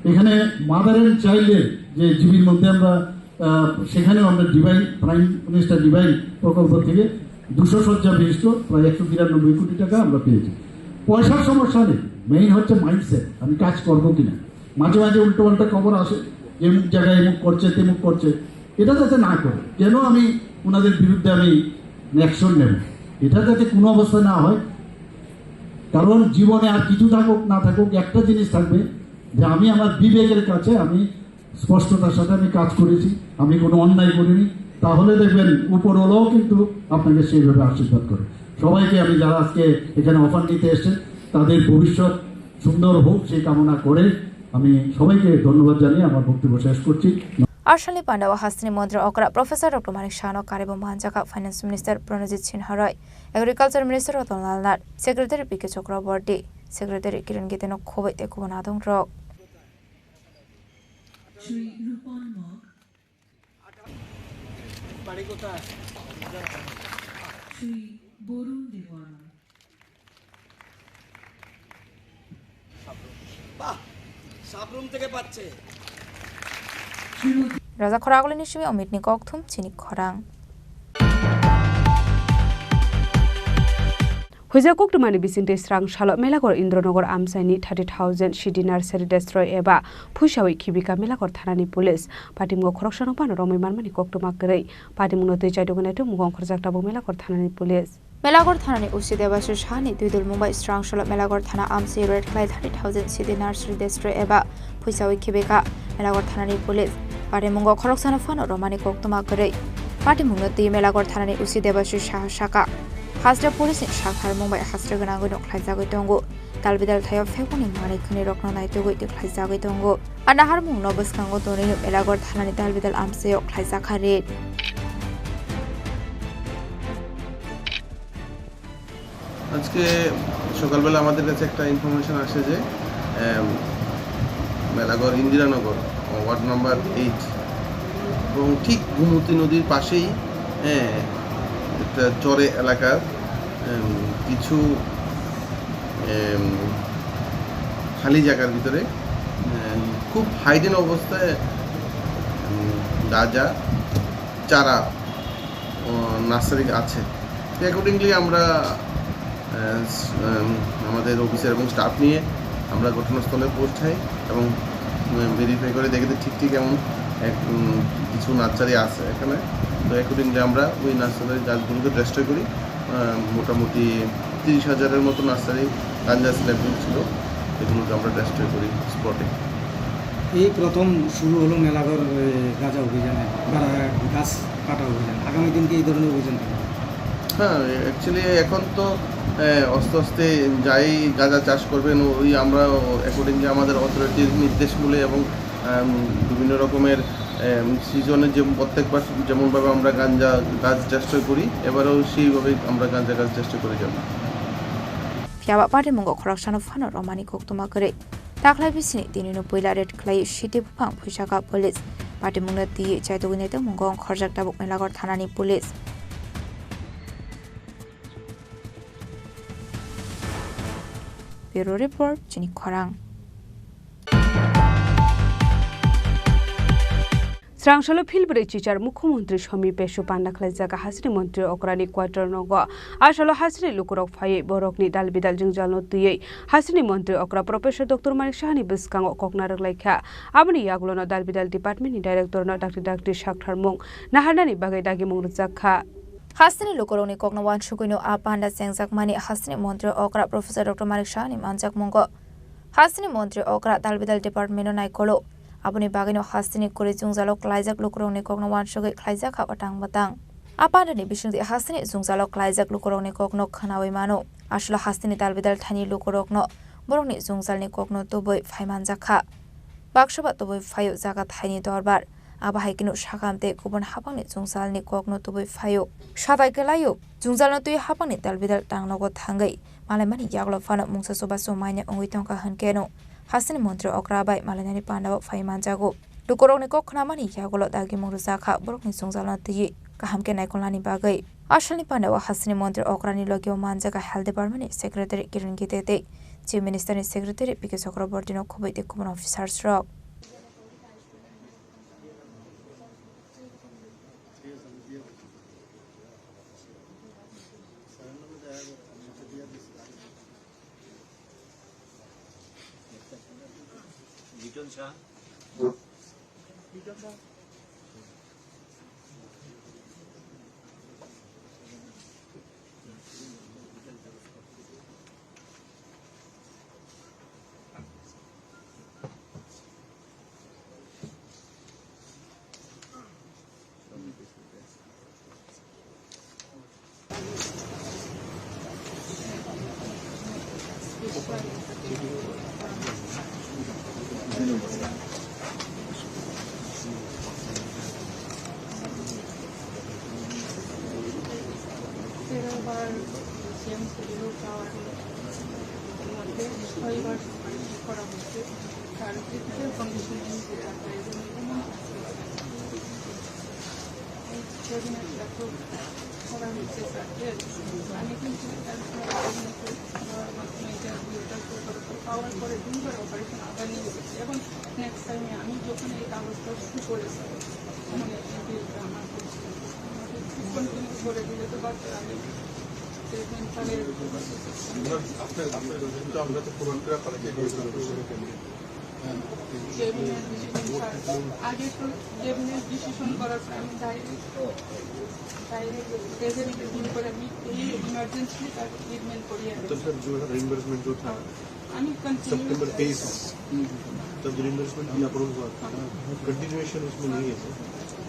এখানে মাদার অ্যান্ড চাইল্ডের যে জিবির মধ্যে আমরা, আহ, সেখানেও আমরা ডিভাইন, প্রাইম মিনিস্টার ডিভাইন প্রকল্প থেকে দুশো শয্যা বিশিষ্ট প্রায় একশো বিরানব্বই কোটি টাকা আমরা পেয়েছি। পয়সার সমস্যা নেই, মেইন হচ্ছে মাইন্ডসেট, আমি কাজ করবো কিনা। মাঝে মাঝে উল্টোপাল্টা খবর আসে যে অমুক জায়গায় অমুক করছে, তেমুক করছে, এটা যাতে না করে। কেন আমি ওনাদের বিরুদ্ধে আমি অ্যাকশন নেব, এটা যাতে কোনো অবস্থা না হয়। কারণ জীবনে আর কিছু থাকুক না থাকুক, একটা জিনিস থাকবে যে আমি আমার বিবেকের কাছে আমি স্পষ্টতার সাথে আমি কাজ করেছি, আমি কোনো অন্যায় করিনি। তাহলে দেখবেন উপরওয়ালাও কিন্তু আপনাকে সেইভাবে আশীর্বাদ করে। সবাইকে আমি, যারা আজকে এখানে অফার নিতে এসেছেন, তাদের ভবিষ্যৎ সুন্দর হোক, সেই কামনা করে আমি সবাইকে ধন্যবাদ জানিয়ে আমার বক্তব্য শেষ করছি। Ashalni pandao hasteni montri okra Professor Doctor Manik Sahano karibo manjaka Finance Minister Pranojit Sinha Roy, Agriculture Minister Ratan Lal Nath, Secretary P K Chakraborty, Secretary Kiran Gite no khoboi tei kubun adong rok. Shri Rupan Mog, বাড়ি কোথায়? শ্রী বরুণ দেববর্মা। বাহ, সাবরুম থেকে পাচ্ছে। Shrimati Raja Khoragulini simi Omit ni kokthum chini khorang. Huijak koktwmani bisingtwi srang salo Melagor Indranagar amchaini thirty thousand C D nursery destroy eba phuisawi khibika Melagor thanani police. Patimgo khoroksano phano romwi manmani koktwma kwrwi. Patimungno twi chaitugwi naituk mungo ongkhorjak tabuk Melagor thanani police. Melagor thanani O C Debashish Sahani twi dulmung bai srang salo Melagor thana amchai raid khlai thirty thousand C D nursery destroy eba phuisawi khibika Melagor thanani police. Patimungo khoroksano phano romani koktwma kwrwi. Patimungno twi Melagor thanani O C Debashish Saha saka. Hajra police ni saktharmung bai hajra gwnangwi no khlaijagwi tongo. Dalbidal thaio phekuni manwi khwnwi rokno naitugwi twi khlaijagwi tongo. A naharmungno bwskango tonwi no Melagor thanani dalbidal amchaio khlaijakha raid. আজকে সকালবেলা আমাদের কাছে একটা information আসে যে, এম, Melaghar Indiranagar, ward number eight এবং ঠিক গোমতী নদীর পাশেই, হ্যাঁ, একটা চরে এলাকার, এম, কিছু, এম, খালি জায়গার ভিতরে, এম, খুব হাইডেন অবস্থায়, এম, গাঁজা চারা, ও, নার্সারি আছে। তো অ্যাকর্ডিংলি আমরা, আহ, স-, উম, আমাদের অফিসার এবং স্টাফ নিয়ে আমরা ঘটনাস্থলে পৌঁছাই এবং, উম, ভেরিফাই করে দেখি যে ঠিক ঠিক এমন এক, উম, কিছু নার্সারি আছে এখানে। তো অ্যাকর্ডিংলি আমরা ওই নার্সারির গাছগুলোকে ডেস্ট্রয় করি। আহ, মোটামুটি তিরিশ হাজারের মতো নার্সারি গাঞ্জা স্ল্যাবগুলো ছিল, এগুলোকে আমরা ডেস্ট্রয় করি স্পটে। এই প্রথম শুরু হলো মেলাঘর, এ, গাঁজা অভিযানে, বা গাছ কাটা অভিযান। আগামী দিন কি এই ধরনের অভিযান থাকবে? হ্যাঁ, অ্যাকচুয়ালি এখন তো, এ, আস্তে আস্তে যাই গাঁজা চাষ করবেন, ওই আমরা অ্যাকর্ডিংলি আমাদের অথরিটির নির্দেশ মূলে এবং, আম, বিভিন্ন রকমের, এম, সিজনে যে প্রত্যেকবার যেমনভাবে আমরা গাঞ্জা গাছ ডেস্ট্রয় করি, এবারেও সেইভাবেই আমরা গাঞ্জা গাছ ডেস্ট্রয় করে যাব। Phiya ba patimungo khoroksano phano romani koktwma kwrwi. Taklai bisini tinino puila raid khlai city buphang phuisaka police. Patimungno twi chaitugwi naitok mungo ongkhorjak tabuk Melagor thanani police. Bureau report, chini khorang. Srang salo philbrwi chichar Mukhyamantri Somi Pesu panda khlaijak hasini montri okrani quarter nogo. Asalo hasini lukurok phaiwi borokni dalbidal jwngjalno twiwi hasini montri okra Professor Doctor Manik Sahani bwskango kokna rwklaikha. Aboni yagulono dalbidal department ni director no dakti dakti saktharmung naharnani bagwi dagimung rwjakha. Hasini lukurokni kokno uansugwino a panda chengjakmani hasini montri okra Professor Doctor Manik Sahani manjakmungo. Hasini montri okra dalbidal department no naikolo. Aboni bagwino hasini kwrwi jwngjalo klaijak lukurokni kokno uansugwi khlaijakha watang watang. A pandani bisingtwi hasini jwngjalo klaijak lukurokni kokno khwnawi mano. Aswlo hasini dalbidal thaini lukurokno borokni jwngjalni kokno tubui phai manjakha. Baksa ba tubui phaio jaga thaini dorbar. Abo hai kheno sakam tei kubun haphangni jwngjalni kokno tubui phaio. Sadai kelaio, jwngjalno twi haphangni dalbidal tangnogo thangwi malaimani yagulo phano mungsa chubachu manya wngwi tongkha hwnkhe no hasini montri okra bai malainani pandao phai manjago. Lukurokni kok khnamani yagulo dagimung rwjakha borokni jwngjalno twiwi kaham khe naikolnani bagwi. Asalni pandao hasini montri okrani logio manjaga Health Department ni Secretary Kiran Gite tei Chief Minister ni Secretary P K Chakraborty no khobwi tei kubun officers rok. তেরো বার সিএম সেগুলো পাওয়ার মধ্যে ছয়বার সুপারিশ করা হয়েছে। তার physical condition যেটা প্রয়োজন, সেদিন একটা খুব করা হয়েছে স্যারকে। আমি কিন্তু একটা মাধ্যমে ইন্টারভিউটা পাওয়ার পরে দুইবার অপারেশন আবার নিয়ে গেছি। এখন নেক্সট টাইমে আমি যখন এই কাগজটা শুরু করেছি, তখন এই বিলটা আমার করছি। আমাকে কন্টিনিউ করে দিলে তো বাচ্চা আমি ট্রিটমেন্ট করে। আপনার, আপনার, আপনার তো আমরা তো প্রমাণ করে পাঠাচ্ছি। ক্যাবিনেট ডিসিশন ছাড়া, আগে তো ক্যাবিনেট ডিসিশন করার পর আমি ডাইরেক্ট, ডাইরেক্ট রেজাল্ট ফোন করে আমি এই ইমার্জেন্সি তার ট্রিটমেন্ট করিয়ে আনি। तो सर, जो है रिइंबर्समेंट जो था, আমি কন্টিনিউ सेप्टेम्बर तेईस, तब रिइंबर्समेंट भी अप्रूव हुआ था। कंटिन्यूएशन उसमें नहीं है सर।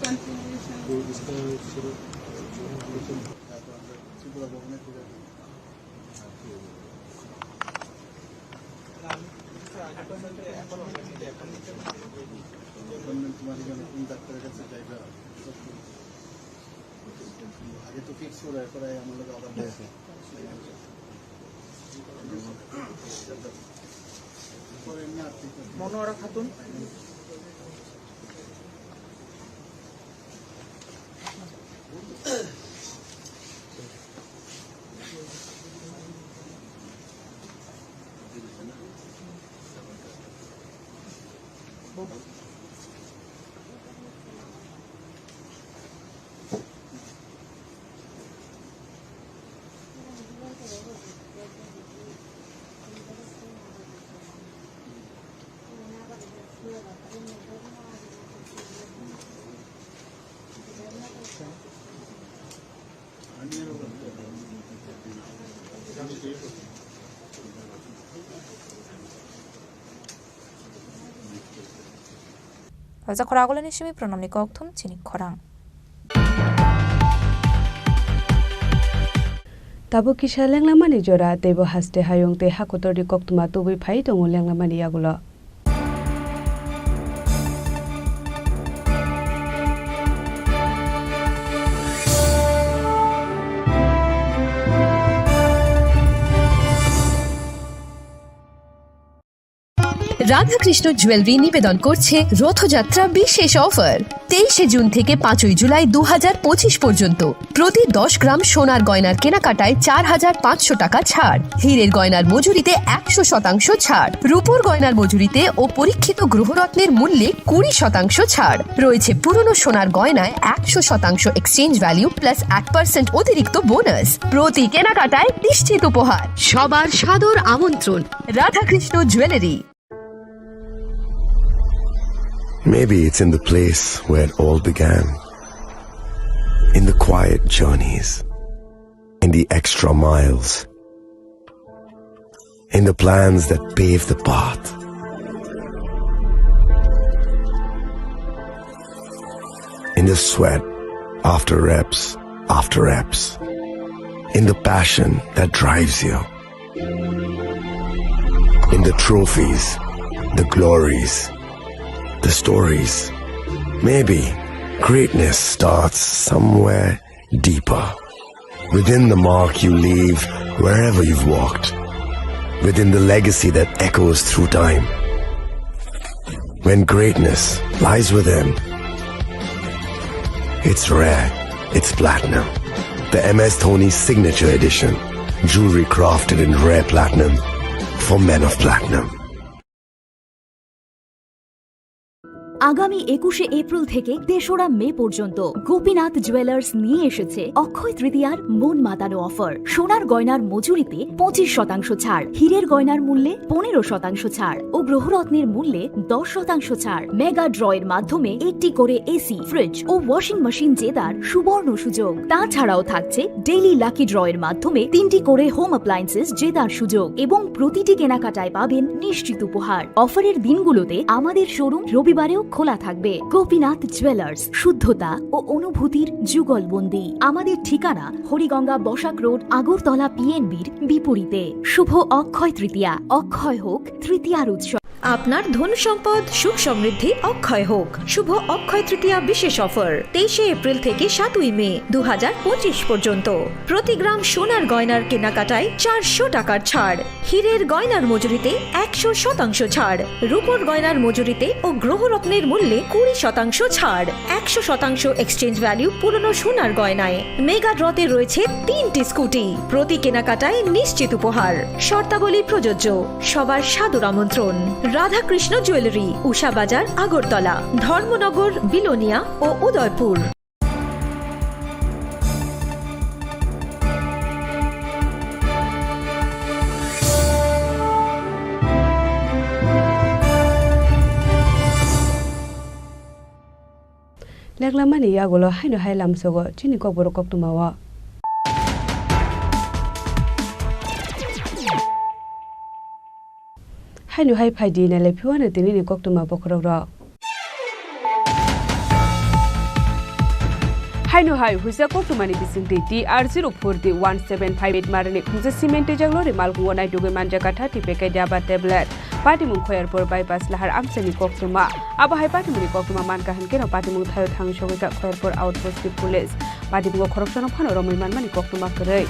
कंटिन्यूएशन। तो इसका सर, जो है, हम लोग অ্যাপয়েন্টমেন্ট তোমার এখানে কোন ডাক্তারের কাছে যাইবা? আগে তো ফিক্স করে, এরপরে আমার লোক আবার দেয়। পরে এমনি আর কি করতে? মনোয়ারা Khatun. Phalsa khorang agulini simi pronomni kokthum chini khorang. Tabuk kisa lenglamani jora, teibo haste hayung tei hakotorni koktwma tubui phai tongo lenglamani yagulo. Radhakrishna jewellery নিবেদন করছে রথযাত্রা বিশেষ অফার। তেইশে জুন থেকে পাঁচই জুলাই দু হাজার পঁচিশ পর্যন্ত প্রতি দশ গ্রাম সোনার গয়নার কেনাকাটায় চার হাজার পাঁচশো টাকা ছাড়, হীরের গয়নার মজুরিতে একশো শতাংশ ছাড়, রূপোর গয়নার মজুরিতে ও পরীক্ষিত গ্রহরত্নের মূল্যে কুড়ি শতাংশ ছাড়। রয়েছে পুরনো সোনার গয়নায় একশো শতাংশ এক্সচেঞ্জ ভ্যালু প্লাস এক পার্সেন্ট অতিরিক্ত বোনাস। প্রতি কেনাকাটায় নিশ্চিত উপহার। সবার সাদর আমন্ত্রণ Radhakrishna jewellery. Maybe it's in the place where it all began. In the quiet journeys, in the extra miles, in the plans that pave the path, in the sweat after reps after reps, in the passion that drives you. In the trophies, the glories, the stories. Maybe greatness starts somewhere deeper. Within the mark you leave wherever you've walked. Within the legacy that echoes through time. When greatness lies within, it's rare, it's platinum. The M S Dhoni Signature Edition, jewelry crafted in rare platinum for men of platinum. আগামী একুশে এপ্রিল থেকে তেসরা মে পর্যন্ত গোপীনাথ জুয়েলার্স নিয়ে এসেছে অক্ষয় তৃতীয়ার মন মাতানো অফার। সোনার গয়নার মজুরিতে পঁচিশ শতাংশ ছাড়, হীরের গয়নার মূল্যে পনেরো শতাংশ ছাড় ও গ্রহরত্নের মূল্যে দশ শতাংশ ছাড়। মেগা ড্রয়ের মাধ্যমে একটি করে এসি, ফ্রিজ ও ওয়াশিং মেশিন জেতার সুবর্ণ সুযোগ। তাছাড়াও থাকছে ডেইলি লাকি ড্রয়ের মাধ্যমে তিনটি করে হোম অ্যাপ্লায়েন্সেস জেতার সুযোগ এবং প্রতিটি কেনাকাটায় পাবেন নিশ্চিত উপহার। অফারের দিনগুলোতে আমাদের শোরুম রবিবারেও খোলা থাকবে। গোপীনাথ জুয়েলার্স, শুদ্ধতা ও অনুভূতির যুগলবন্দি। আমাদের ঠিকানা হরিগঙ্গা বসাক রোড, আগরতলা পিএনবির বিপরীতে। শুভ অক্ষয় তৃতীয়া, অক্ষয় হোক তৃতীয়ার উৎসব। আপনার ধন সম্পদ সুখ সমৃদ্ধি অক্ষয় হোক। শুভ অক্ষয় তৃতীয়া বিশেষ অফার, তেইশে এপ্রিল থেকে সাতই মে দু হাজার পঁচিশ পর্যন্ত। প্রতি গ্রাম সোনার গয়নার কেনাকাটায় চারশো টাকার ছাড়, হীরের গয়নার মজুরিতে একশো শতাংশ ছাড়, রূপোর গয়নার মজুরিতে ও গ্রহরত্নের মূল্যে কুড়ি শতাংশ ছাড়, একশো শতাংশ এক্সচেঞ্জ ভ্যালু পুরনো সোনার গয়নায়। মেগা ড্রতে রয়েছে তিনটি স্কুটি, প্রতি কেনাকাটায় নিশ্চিত উপহার। শর্তাবলী প্রযোজ্য। সবার সাদর আমন্ত্রণ। রাধাকৃষ্ণ জুয়েলারি, উষা বাজার, আগরতলা, ধর্মনগর, বিলোনিয়া ও Udaipur. Leklamani yagulo haino hai lamsogo chini kokborok koktwmao. Haino hai phaidi nailai phiwano tinini koktwma bokhorokrok. Haino hai huisa koktwmani bisingtwi T R zero four D one seven five eight marini khungsa cement twijak lori malkhungo naitugwi manjakha thirty packet yaba tablet. Patimung Khoyarpur bypass lahar amchaini koktwma. Abo hai patimungni koktwma mankha hinkhe no patimung thaio thangwi sogwikha Khoyarpur outpost ni police. Patimungo khoroksano phano romwi manmani koktwma kwrwi.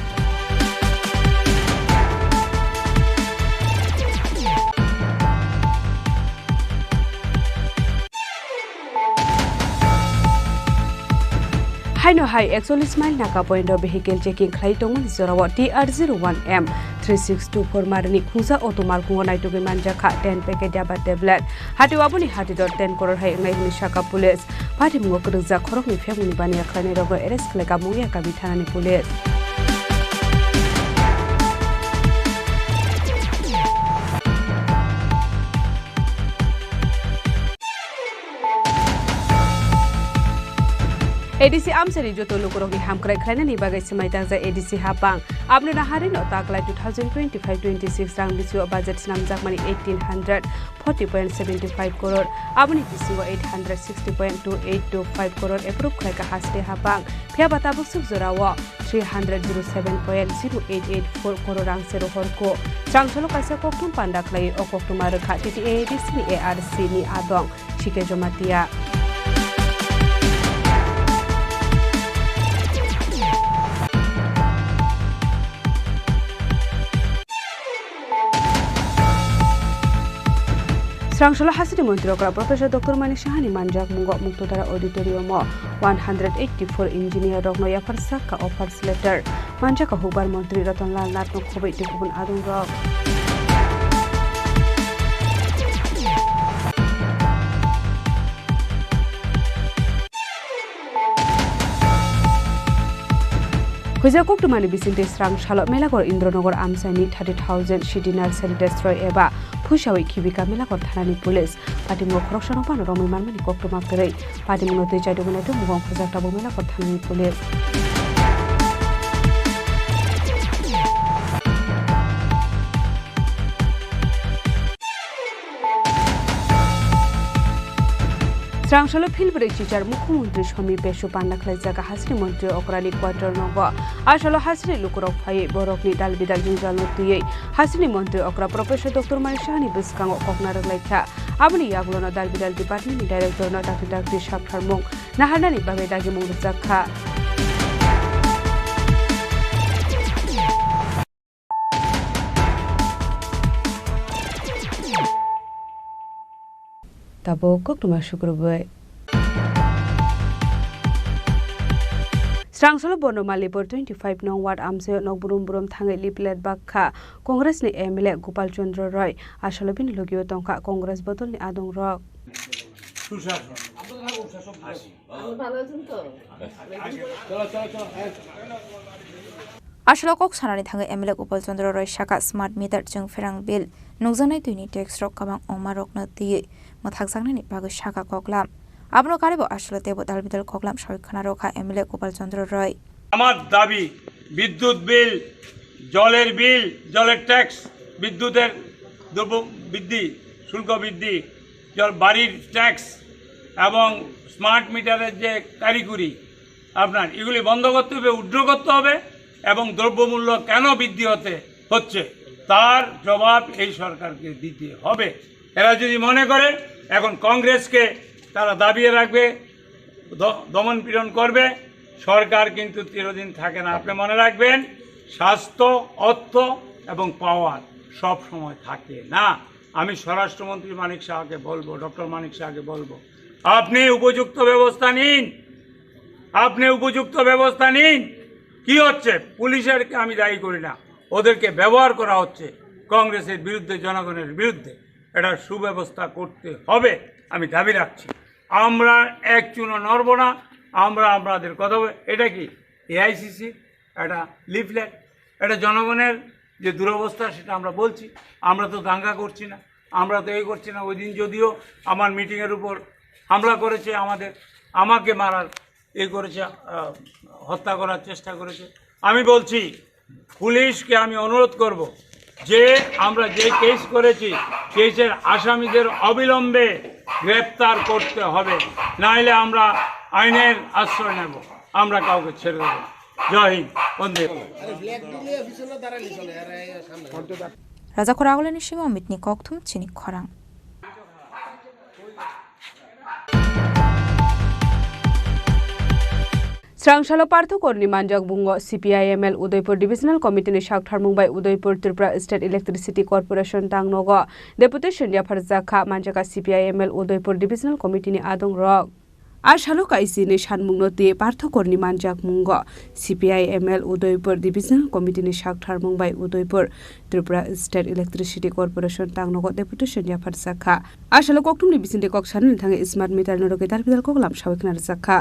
Haino hai ekchollish mile Naka point o vehicle checking khlai tongmani jorao T R zero one M three six two four marini khungsa auto malkhungo naitugwi manjakha ten packet yaba tablet. Hatio aboni hatidor ten crore hai wngnai hwnwi sakha police. Patimungo kwrwkjak khoroknwi phekmungni baniya khlainairokno arrest khlaikha Mungia kami thanani police. A D C amchaini joto lukurokni hamkrai khlainani bagwi swmai tangjak A D C hapang. Aboni naharino taklai two thousand twenty-five twenty-six rang bisingo budget swnamjakmani eighteen hundred forty point seventy five crore, aboni bisingo eight hundred sixty point two eight two five crore approve khlaikha haste hapang. Phiya ba tabuk swk jorao three hundred zero seven point zero eight eight four crore rang se rohorkho. Srangchalo kaisa koktwma panda khlai o koktwma rwkha T T A A D C ni A R C ni adong. Sike Jomatia. Srangchalo hasini montri okra Professor Doctor Manik Sahani manjak mungo Muktodara Auditorium o one hundred eighty-four engineer rokno yaphar sakha offers letter. Manjak hukbar montri Ratan Lal Nath no khoboi tei kubun adong rok. Huija koktwmani bisingtwi Srangchalo Melakor Indronagar amchaini thirty thousand city nursery destroy eba phuisawi khibika Melakor thanani police. Patimung khoroksano phano romwi manmani koktwma kwrwi. Patimungno twi chaidugwi naitwi mugong khojak tabuk Melakor thanani police. Srangchalo philbrwi chichar Mukhyamantri Somi Besu panda khlaijak hasini montri okrani quarter nogo. Asalo hasini lukurok phaiwi borokni dalbidal jwngjalno twiwi hasini montri okra Professor Doctor Manik Sahani bwskango kokna rwklaikha. Aboni yagulono dalbidal department ni director no dakti dakti sapharmung naharnani bagwi dagimung rwjakha. Tabuk koktwma sukrubwi. Srangchalo Bono Malipur twenty five nong ward amchaio nok brum brum thangwi leaflet bakha Congress ni M L A Gopal Chandra Roy. Asalo bini logio tongkha Congress bodolni adongrok. Asalo kok sanani thangwi M L A Gopal Chandra Roy saka smart meter chwng pherang bill nukjaknai twini tax rok kwbang ongma rokno twiwi mwthakjaknani bagwi saka koklam. Abono karibo asalo teibo dalbidal koklam sawi khwna rwkha M L A Gopal Chandra Roy. আমার দাবি, বিদ্যুৎ বিল, জলের বিল, জলের ট্যাক্স, বিদ্যুতের দ্রব্য বৃদ্ধি, শুল্ক বৃদ্ধি, জল, বাড়ির ট্যাক্স এবং স্মার্ট মিটারের যে কারিগরি আপনার, এগুলি বন্ধ করতে হবে, উইথড্র করতে হবে এবং দ্রব্যমূল্য কেন বৃদ্ধি হতে হচ্ছে, তার জবাব এই সরকারকে দিতে হবে। এরা যদি মনে করে এখন কংগ্রেসকে তারা দাবিয়ে রাখবে, দ-, দমন পীড়ন করবে, সরকার কিন্তু চিরদিন থাকে না। আপনি মনে রাখবেন, স্বাস্থ্য, অর্থ এবং পাওয়ার সব সময় থাকে না। আমি স্বরাষ্ট্রমন্ত্রী মানিক সাহাকে বলবো, ডক্টর মানিক সাহাকে বলবো, আপনি উপযুক্ত ব্যবস্থা নিন, আপনি উপযুক্ত ব্যবস্থা নিন। কি হচ্ছে? পুলিশেরকে আমি দায়ী করি না, ওদেরকে ব্যবহার করা হচ্ছে কংগ্রেসের বিরুদ্ধে, জনগণের বিরুদ্ধে। এটা সুব্যবস্থা করতে হবে, আমি দাবি রাখছি। আমরা এক চুলও নড়ব না, আমরা আপনাদের কথা বলে, এটা কি এআইসিসি একটা লিফলেট, এটা জনগণের যে দুরবস্থা সেটা আমরা বলছি। আমরা তো দাঙ্গা করছি না, আমরা তো এই করছি না। ওই দিন যদিও আমার মিটিংয়ের উপর হামলা করেছে আমাদের আমাকে মারার এ করেছে, আহ, হত্যা করার চেষ্টা করেছে। আমি বলছি, পুলিশকে আমি অনুরোধ করব যে আমরা যে কেস করেছি, কেসের আসামিদের অবিলম্বে গ্রেপ্তার করতে হবে, নাইলে আমরা আইনের আশ্রয় নেব, আমরা কাউকে ছেড়ে দেব না। জয় হিন্দ, বন্দে। Raja Khoragulani simi Amit ni kokthum chini khorang. Srangsalo Partho Korni manjak bungo C P I M L Udaipur Divisional Committee ni saktharmung bai Udaipur Tripura State Electricity Corporation tangnogo deputation yapharjak kha manjak C P I M L Udaipur Divisional Committee ni adong rok. A salo kaisini sanmungno twi Partho Korni manjakmungo C P I M L Udaipur Divisional Committee ni saktharmung bai Udaipur Tripura State Electricity Corporation tangnogo deputation yapharjak kha. A salo kokthumni bisingtwi kok sanani thangwi smart meter no rwgwi dar bidal koklam sawi khna rwjak kha.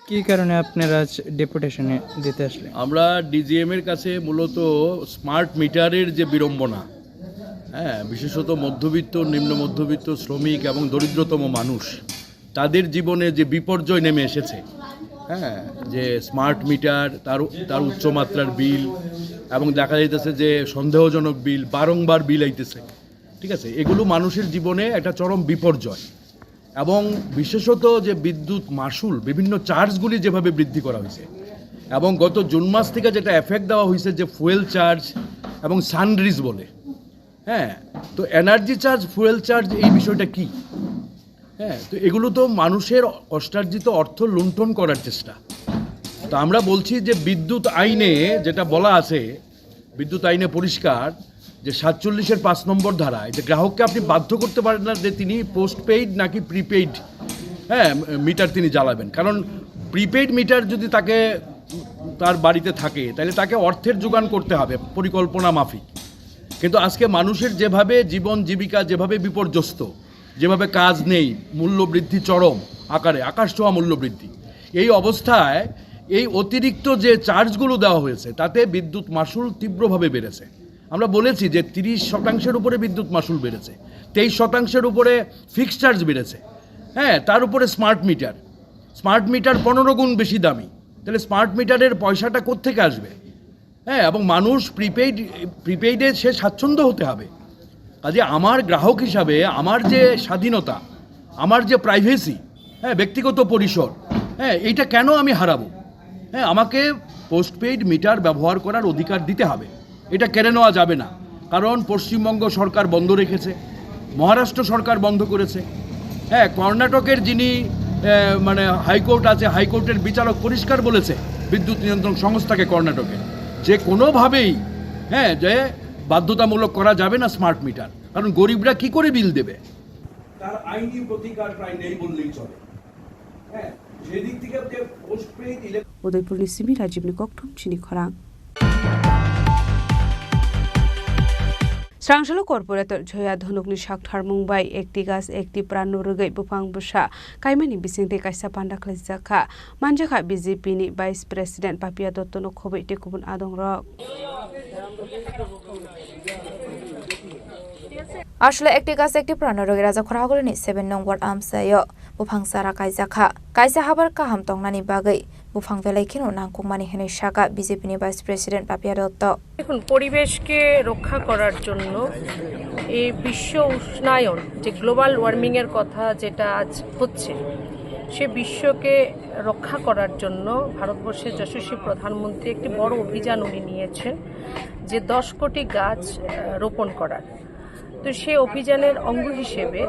কি কারণে আপনারা আজ ডেপুটেশনে দিতে আসলেন? আমরা ডিজিএম এর কাছে মূলত স্মার্ট মিটারের যে বিড়ম্বনা, হ্যাঁ, বিশেষত মধ্যবিত্ত, নিম্ন মধ্যবিত্ত, শ্রমিক এবং দরিদ্রতম মানুষ, তাদের জীবনে যে বিপর্যয় নেমে এসেছে, হ্যাঁ, যে স্মার্ট মিটার, তার, তার উচ্চমাত্রার বিল, এবং দেখা যাইতেছে যে সন্দেহজনক বিল, বারংবার বিল আইতেছে, ঠিক আছে? এগুলো মানুষের জীবনে একটা চরম বিপর্যয়। এবং বিশেষত যে বিদ্যুৎ মাশুল, বিভিন্ন চার্জগুলি যেভাবে বৃদ্ধি করা হয়েছে, এবং গত জুন মাস থেকে যেটা এফেক্ট দেওয়া হয়েছে যে ফুয়েল চার্জ এবং সানরিজ বলে, হ্যাঁ, তো এনার্জি চার্জ, ফুয়েল চার্জ, এই বিষয়টা কি? হ্যাঁ, তো এগুলো তো মানুষের কষ্টার্জিত অর্থ লুণ্ঠন করার চেষ্টা। তো আমরা বলছি যে বিদ্যুৎ আইনে যেটা বলা আছে, বিদ্যুৎ আইনে পরিষ্কার যে সাতচল্লিশের পাঁচ নম্বর ধারায় যে গ্রাহককে আপনি বাধ্য করতে পারেন না যে তিনি পোস্টপেইড নাকি প্রিপেইড, হ্যাঁ, মিটার তিনি জ্বালাবেন। কারণ প্রিপেইড মিটার যদি তাকে, তার বাড়িতে থাকে, তাহলে তাকে অর্থের যোগান করতে হবে পরিকল্পনা মাফিক। কিন্তু আজকে মানুষের যেভাবে জীবন জীবিকা যেভাবে বিপর্যস্ত, যেভাবে কাজ নেই, মূল্যবৃদ্ধি চরম আকারে, আকাশ ছোঁয়া মূল্যবৃদ্ধি, এই অবস্থায় এই অতিরিক্ত যে চার্জগুলো দেওয়া হয়েছে, তাতে বিদ্যুৎ মাশুল তীব্রভাবে বেড়েছে। আমরা বলেছি যে তিরিশ শতাংশের উপরে বিদ্যুৎ মাশুল বেড়েছে, তেইশ শতাংশের উপরে ফিক্সড চার্জ বেড়েছে, হ্যাঁ, তার উপরে স্মার্ট মিটার। স্মার্ট মিটার পনেরো গুণ বেশি দামি, তাহলে স্মার্ট মিটারের পয়সাটা কোত্থেকে আসবে? হ্যাঁ, এবং মানুষ প্রিপেইড, প্রিপেইডে সে স্বাচ্ছন্দ্য হতে হবে। কাজে আমার গ্রাহক হিসাবে আমার যে স্বাধীনতা, আমার যে প্রাইভেসি, হ্যাঁ, ব্যক্তিগত পরিসর, হ্যাঁ, এইটা কেন আমি হারাবো? হ্যাঁ, আমাকে পোস্টপেইড মিটার ব্যবহার করার অধিকার দিতে হবে, এটা কেড়ে নেওয়া যাবে না। কারণ পশ্চিমবঙ্গ সরকার বন্ধ রেখেছে, মহারাষ্ট্র সরকার বন্ধ করেছে, হ্যাঁ, কর্ণাটকের যিনি, আহ, মানে হাইকোর্ট আছে, হাইকোর্টের বিচারক পরিষ্কার বলেছে বিদ্যুৎ নিয়ন্ত্রণ সংস্থাকে কর্ণাটকের, যে কোনোভাবেই, হ্যাঁ, যে বাধ্যতামূলক করা যাবে না স্মার্ট মিটার, কারণ গরিবরা কি করে বিল দেবে? তার আইনি প্রতিকার প্রায় নেই বললেই চলে। হ্যাঁ, সেদিক থেকে আপনি পোস্টপেইড ইলেক- Udaipurni simi Rajibni kokthum chini khorang. Srangsalo corporator Joya Dhonukni saktharmung bai ekti gach ekti pran no rwgwi buphang bwsa kaimani bisingtwi kaisa panda khlaijak kha, manjakha B J P ni Vice President Papia Dotto no khobwi tei kubun adongrok. Aswlai ekti gach ekti pran no rwgwi Raja Khoragulani seven nong ward amchaio buphang chara kaijak kha. Kaisa habar kaham tongnani bagwi buphang belai kheno nangkukmani hwnwi sakha B J P ni Vice President Papia Dotto. দেখুন, পরিবেশকে রক্ষা করার জন্য এই বিশ্ব উষ্ণায়ন, যে global warming এর কথা যেটা আজ হচ্ছে, সে বিশ্বকে রক্ষা করার জন্য ভারতবর্ষের যশস্বী প্রধানমন্ত্রী একটি বড় অভিযান উনি নিয়েছেন, যে দশ কোটি গাছ, আহ, রোপণ করার। তো সেই অভিযানের অঙ্গ হিসেবে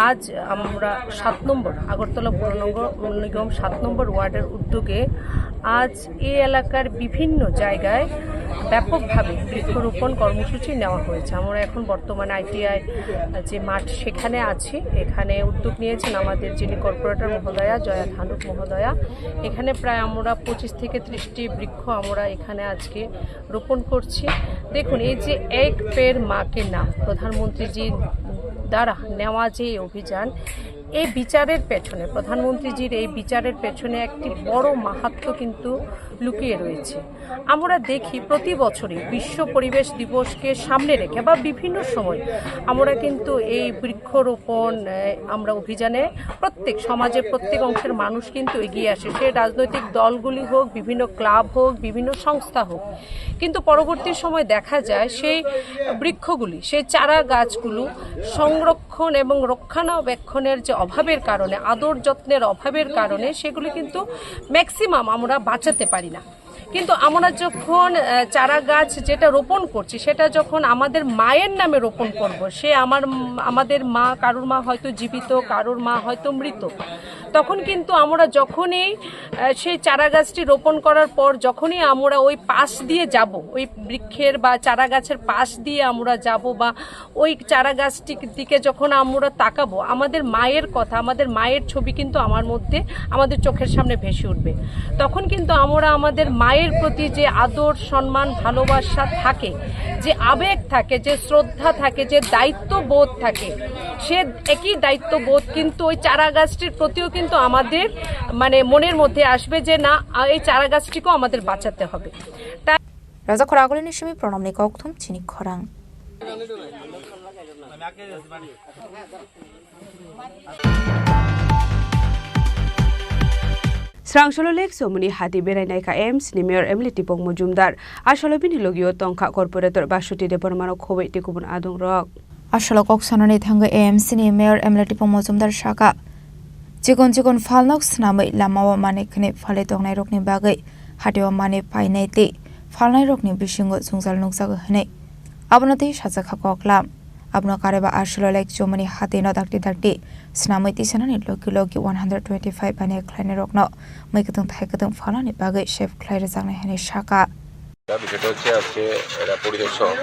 আজ আমরা সাত নম্বর আগরতলা পৌর নগর নিগম সাত নম্বর ওয়ার্ডের উদ্যোগে আজ এই এলাকার বিভিন্ন জায়গায় ব্যাপকভাবে বৃক্ষরোপণ কর্মসূচি নেওয়া হয়েছে। আমরা এখন বর্তমানে আইটিআই যে মাঠ, সেখানে আছি। এখানে উদ্যোগ নিয়েছেন আমাদের যিনি কর্পোরেটর মহোদয়া, জয়া ধানুক মহোদয়া। এখানে প্রায় আমরা পঁচিশ থেকে ত্রিশটি বৃক্ষ আমরা এখানে আজকে রোপণ করছি। দেখুন, এই যে এক পেড় মা কে নাম, প্রধানমন্ত্রীজির দ্বারা নেওয়া যে এই অভিযান, এই বিচারের পেছনে, প্রধানমন্ত্রীজির এই বিচারের পেছনে একটি বড় মাহাত্ম্য কিন্তু লুকিয়ে রয়েছে। আমরা দেখি প্রতি বছরই বিশ্ব পরিবেশ দিবসকে সামনে রেখে বা বিভিন্ন সময় আমরা কিন্তু এই বৃক্ষরোপণ, এ, আমরা অভিযানে প্রত্যেক সমাজের প্রত্যেক অংশের মানুষ কিন্তু এগিয়ে আসে, সে রাজনৈতিক দলগুলি হোক, বিভিন্ন ক্লাব হোক, বিভিন্ন সংস্থা হোক, কিন্তু পরবর্তী সময় দেখা যায় সেই বৃক্ষগুলি, সেই চারা গাছগুলো সংরক্ষণ এবং রক্ষণাবেক্ষণের যে অভাবের কারণে, আদর যত্নের অভাবের কারণে সেগুলি কিন্তু ম্যাক্সিমাম আমরা বাঁচাতে পারি না। কিন্তু আমরা যখন, আহ, চারা গাছ যেটা রোপণ করছি, সেটা যখন আমাদের মায়ের নামে রোপণ করব, সে আমার, আমাদের মা, কারোর মা হয়তো জীবিত, কারোর মা হয়তো মৃত, তখন কিন্তু আমরা যখনই, আহ, সেই চারা গাছটি রোপণ করার পর যখনই আমরা ওই পাশ দিয়ে যাব, ওই বৃক্ষের বা চারা গাছের পাশ দিয়ে আমরা যাব বা ওই চারা গাছটির দিকে যখন আমরা তাকাবো, আমাদের মায়ের কথা, আমাদের মায়ের ছবি কিন্তু আমার মধ্যে, আমাদের চোখের সামনে ভেসে উঠবে। তখন কিন্তু আমরা আমাদের মায়ের প্রতি যে আদর, সম্মান, ভালোবাসা থাকে, যে আবেগ থাকে, যে শ্রদ্ধা থাকে, যে দায়িত্ববোধ থাকে, সে একই দায়িত্ববোধ কিন্তু ওই চারা গাছটির প্রতিও কিন্তু আমাদের, মানে, মনের মধ্যে আসবে যে না, আ, এই চারা গাছটিকেও আমাদের বাঁচাতে হবে। তাই রাজা Khoragulini simi Pranamni kokthum chini khorang. Srangsholo Lake Chomoni hati berai naikha A M C ni Mayor M L A Tipong Mojumdar. Asolo bini logio tongkha Corporator Basuti Debbarmano khoboi tei kubun adongrok. Asolo kok sanani thango A M C ni Mayor M L A Tipong Mojumdar saka, chikon chikon phalnok swnamwi lamao manwi khwnwi phalwi tongnairokni bagwi hatio manwi painai tei phalnairokni bisingo jwngjal nukjago hwnwi. Abono tei sajakha koklam. Abono kareba Asolo Lake Chomoni hatino dakti dakti swnamwi tisanani logi logi one hundred twenty-five baniya khlainairokno mwi kwthwng thai kwthwng phalnani bagwi save khlai rwjaknai hwnwi saka. বিষয়টা হচ্ছে আজকে এরা পরিদর্শক।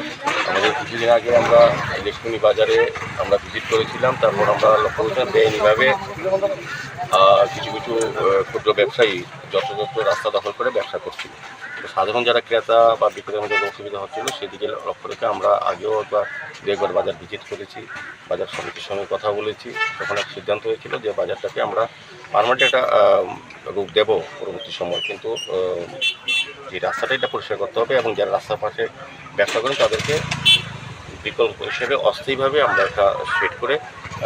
আমাদের কিছুদিন আগে আমরা ইলেকট্রনিক বাজারে আমরা ভিজিট করেছিলাম, তারপর আমরা লক্ষ্য করেছিলাম বেআইনিভাবে, আহ, কিছু কিছু, আহ, ক্ষুদ্র ব্যবসায়ী যথাযথ রাস্তা দখল করে ব্যবসা করছিল। তো সাধারণ যারা ক্রেতা বা বিক্রেতার মধ্যে অসুবিধা হচ্ছিল, সেদিকে লক্ষ্য রেখে আমরা আগেও একবার, দু একবার বাজার ভিজিট করেছি, বাজার সমিতির সঙ্গে কথা বলেছি। তখন এক সিদ্ধান্ত হয়েছিল যে বাজারটাকে আমরা পার্মানেন্ট একটা, আহ, রূপ দেব পরবর্তী সময়, কিন্তু, আহ, এই রাস্তাটা এটা পরিষ্কার করতে হবে এবং যারা রাস্তার পাশে ব্যবসা করেন তাদেরকে বিকল্প হিসেবে অস্থায়ীভাবে আমরা একটা শেড করে,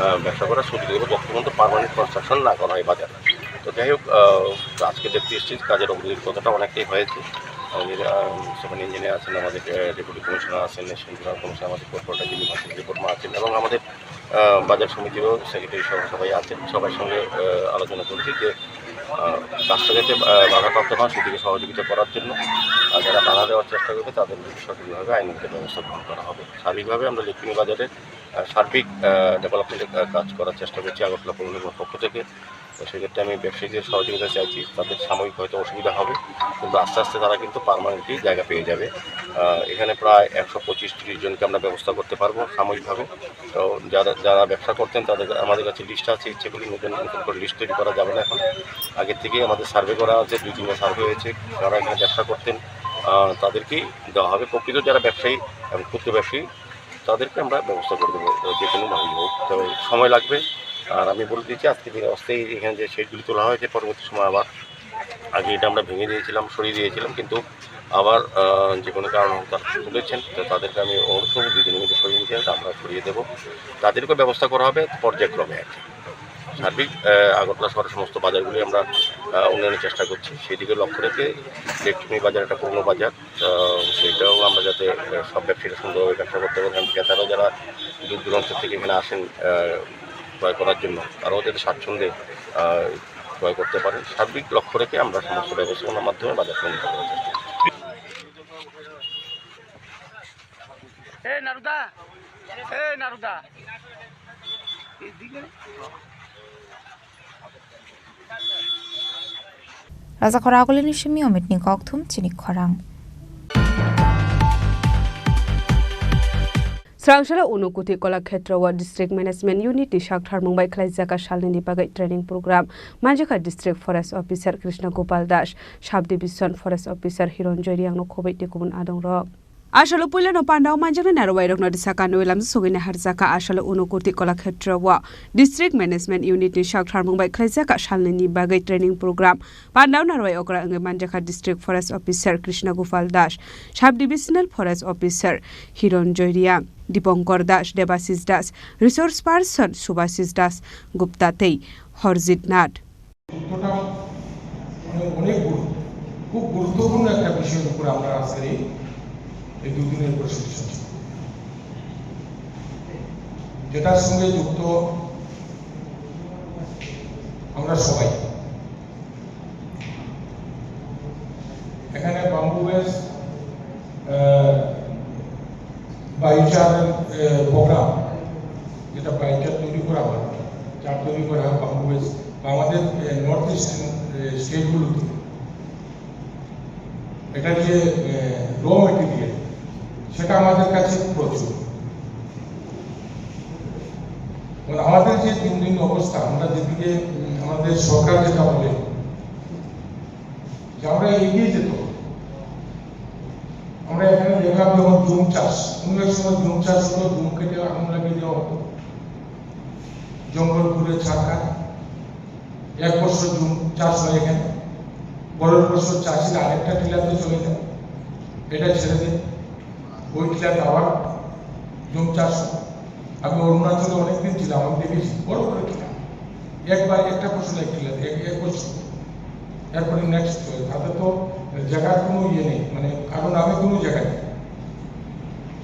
আহ, ব্যবসা করার সুযোগ দেবো, যতক্ষণ পর্যন্ত পার্মানেন্ট কনস্ট্রাকশন না করা হয় বাজার। তো যাই হোক, আহ, আজকে দেখতে এসেছি কাজের অগ্রগতির কথাটা অনেকটাই হয়েছে। আমাদের, আহ, সেখানে ইঞ্জিনিয়ার আছেন, আমাদের, আহ, ডেপুটি কমিশনার আছেন, সেন্ট্রাল কমিশনার, আমাদের কর্পোরেটর যিনি ভাস্কর দেববর্মা আছেন এবং আমাদের, আহ, বাজার সমিতিরও সেক্রেটারি সহ সবাই আছেন। সবার সঙ্গে, আহ, আলোচনা করেছি যে, আহ, কাজটা যাতে, আহ, বাধাপ্রাপ্ত না হয়, সেদিকে সহযোগিতা করার জন্য, আহ, যারা বাধা দেওয়ার চেষ্টা করবে তাদের বিরুদ্ধে সঠিকভাবে আইনগত ব্যবস্থা গ্রহণ করা হবে। সার্বিকভাবে আমরা লেকটুনি বাজারের, আহ, সার্বিক, আহ, ডেভেলপমেন্টের কা-, কাজ করার চেষ্টা করছি আগরতলা পৌর নিগমের পক্ষ থেকে। তো সেক্ষেত্রে আমি ব্যবসায়ীদের সহযোগিতা চাইছি, তাদের সাময়িক হয়তো অসুবিধা হবে, কিন্তু আস্তে আস্তে তারা কিন্তু পার্মানেন্টলি জায়গা পেয়ে যাবে। আহ, এখানে প্রায় একশো পঁচিশ ত্রিশ জনকে আমরা ব্যবস্থা করতে পারবো সাময়িকভাবে। তো যারা, যারা ব্যবসা করতেন তাদের, আমাদের কাছে লিস্ট আছে, ইচ্ছে করলে নতুন, নতুন করে লিস্ট তৈরি করা যাবে না এখন। আগে থেকেই আমাদের সার্ভে করা আছে, দুই তিনটা সার্ভে হয়েছে, যারা এখানে ব্যবসা করতেন, আহ, তাদেরকেই দেওয়া হবে। প্রকৃত যারা ব্যবসায়ী এবং ক্ষুদ্র ব্যবসায়ী, তাদেরকে আমরা ব্যবস্থা করে দেবো, যে কোনোভাবেই হোক। তবে সময় লাগবে। আর আমি বলে দিচ্ছি, আজকে দিনে অস্থায়ী এখানে যে শেডগুলি তোলা হয়েছে, পরবর্তী সময় আবার, আগে এটা আমরা ভেঙে দিয়েছিলাম, সরিয়ে দিয়েছিলাম, কিন্তু আবার, আহ, যে কোনো কারণে তারা তুলেছেন, তো তাদেরকে আমি অনুরোধ করবো দুই দিনের মধ্যে সরিয়ে নিতে, আমরা সরিয়ে দেবো। তাদেরকেও ব্যবস্থা করা হবে পর্যায়ক্রমে আর কি। সার্বিক, আহ, আগরতলা শহরের সমস্ত বাজারগুলি আমরা, আহ, উন্নয়নের চেষ্টা করছি, সেদিকে লক্ষ্য রেখে লেকটুনি বাজার একটা পুরনো বাজার, আহ, সেটাও আমরা যাতে, আহ, সব ব্যবসায়ীরা সুন্দরভাবে ব্যবসা করতে পারেন, এবং ক্রেতারাও যারা দূর দূরান্ত থেকে এখানে আসেন, আহ, ক্রয় করার জন্য, তারাও যাতে স্বাচ্ছন্দ্যে, আহ, ক্রয় করতে পারেন, সার্বিক লক্ষ্য রেখে আমরা সমস্ত ব্যবস্থাপনার মাধ্যমে বাজার উন্নয়ন করার চেষ্টা করছি। এই নারুদা, এই নারুদা। Raja Khoragulini simi Omitni kokthum chini khorang. Srangshalo Unukuthi Kolakhetra o District Management Unit ni saktharmung bai khlaijak a salnini bagwi training program. Manjakha District Forest Officer Krishna Gopal Das, Sub Division Forest Officer Hironjoy Riang no khoboi tei kubun adongrok. Asalo puilano pandao manjaknai narwai rokno risa kanwi lamjak sogwini harjaka asalo Unokurti Kolakhetra o District Management Unit ni sak tharmung bai khlaijak salnwi ni bagwi training program. Pandao narwai okra wngwi manjakha District Forest Officer Krishna Gopal Das, Sub Divisional Forest Officer Hiron Joy Riang, Dipankar Das, Debasis Das, Resource Person Subhasis Das Gupta tei Horjit Nath. যুদ্ধটা মানে অনেক গুরু-, খুব গুরুত্বপূর্ণ একটা বিষয়ের উপর আমরা আজকের এই, এই দুদিনের প্রশিক্ষণ, যেটার সঙ্গে যুক্ত আমরা সবাই। এখানে বাম্বু বেস, আহ, বায়ু চার, আহ, প্রোগ্রাম, যেটা বায়ু চার তৈরি করা হয়, চার তৈরি করা হয় বাম্বু বেস, বা আমাদের, আহ, নর্থ ইস্টার্ন, আহ, স্টেটগুলোতে এটা যে, আহ, র মেটেরিয়াল, সেটা আমাদের কাছে প্রচুর। মানে আমাদের যে দিন দিন অবস্থা, আমরা যেদিকে, উম, আমাদের সরকার যেটা বলে, যে আমরা এগিয়ে যেত। আমরা এখানে দেখলাম যেমন জুম চাষ, কোনো এক সময় জুম চাষ হতো, জুম কেটে আগুন লাগিয়ে দেওয়া হতো, জঙ্গল পুড়ে ছারখার। এক বছর জুম চাষ হয় এখানে, পরের বছর চাষিরা আরেকটা টিলাতে চলে যায়, এটা ছেড়ে দেয়, ওই টিলাতে আবার জুম চাষ হয়। আমি অরুণাচলে অনেকদিন ছিলাম, আমি দেখেছি বড় বড় টিলা, একবার একটা ফসল এক টিলাতে, এক, এক বছর, এরপরে নেক্সট। তাতে তো জায়গার কোনো ইয়ে নেই, মানে কারো নামে কোনো জায়গা নেই,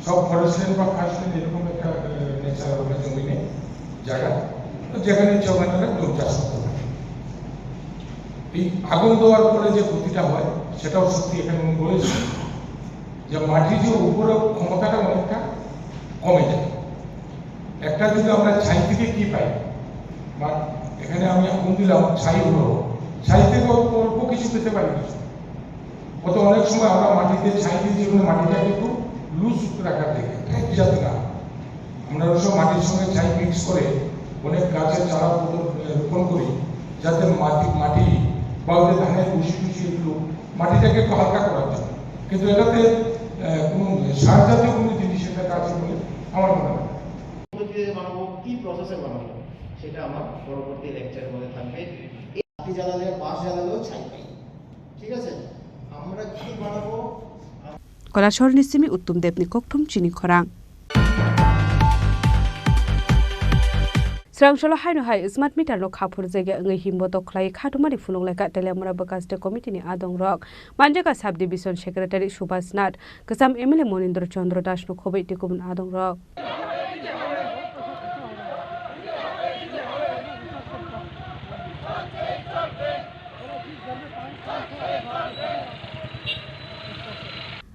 সব ফরেস্ট ল্যান্ড বা খাস ল্যান্ড এরকম একটা, আহ, নেচার ওটা জমি নেই, জায়গা, তো যেখানে ইচ্ছা ওখানে তারা জুম চাষ করতে পারে। এই আগুন দেওয়ার পরে যে ক্ষতিটা হয়, সেটাও সত্যি এখানে উনি বলেছেন যে মাটির যে উপরে ক্ষমতাটা অনেকটা কমে যায়। একটা যদি আমরা ছাই থেকে কি পাই, বা এখানে আমি আগুন দিলাম, ছাই হলো, ছাই থেকে অল্প, অল্প কিছু পেতে পারি কিছু। অত অনেক সময় আমরা মাটিতে ছাই দিয়ে, যে কোনো মাটিটাকে একটু লুজ রাখার দিকে, টাইট যাতে না। আমরা অবশ্য মাটির সঙ্গে ছাই মিক্স করে অনেক গাছের চারা রোপণ, রোপণ করি, যাতে মাটি, মাটি বা ওই যে ধানের ভুসি টুসি এগুলো মাটিটাকে একটু হালকা করার জন্য। কিন্তু এটাতে, আহ, কোনো সার জাতীয় কোনো জিনিস এটাতে আছে বলে আমার মনে হয় না। পদ্ধতিতে বানাবো, কি প্রসেসে বানাবো, সেটা আমার পরবর্তী লেকচারের মধ্যে থাকবে। এই বাতি জ্বালালে, বাঁশ জ্বালালেও ছাই পাই। ঠিক আছে, আমরা কি বানাবো? Kolasor ni simi Uttom Deb ni kokthum chini khorang. Srang solo haino hai smart meter no khaphur jagya wngwi himbo to khlai khatumani phunuk laikha Teliamura Bwkhaste committee ni adong rok. Manjaka sub division secretary Subhas Nath, kwcham M L A Monindra Chandra Das no khobwi tei kubun adong rok.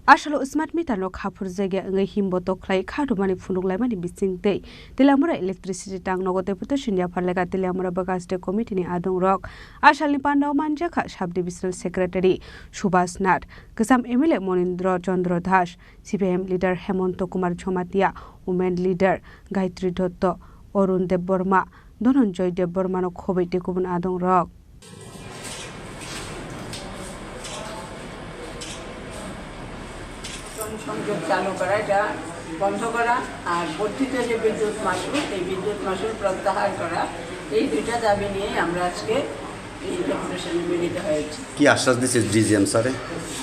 Asalo smart meter no khaphur jagya wngwi himbo to khlai khatumani phunuk laimani bising tei Teliamura electricity tang nogo deputation yaphar lega Teliamura Bwkhaste committee ni adong rok. Asalni pandao manjakha sub divisional secretary Subhas Nath, kwcham M L A Monindra Chandra Das, C P I M leader Hemonto Kumar Jamatia, women leader Gayatri Dotto, Arun Debbarma, Dhananjay Debbarma no khobwi tei kubun adong rok. সংযোগ চালু করা, এটা বন্ধ করা, আর বর্ধিত যে বিদ্যুৎ মাশুল, এই বিদ্যুৎ মাশুল প্রত্যাহার করা, এই দুইটা দাবি নিয়েই আমরা আজকে এই ডেপুটেশনে মিলিত হয়েছি। কি আশ্বাস দিচ্ছে ডিজিএম স্যারে?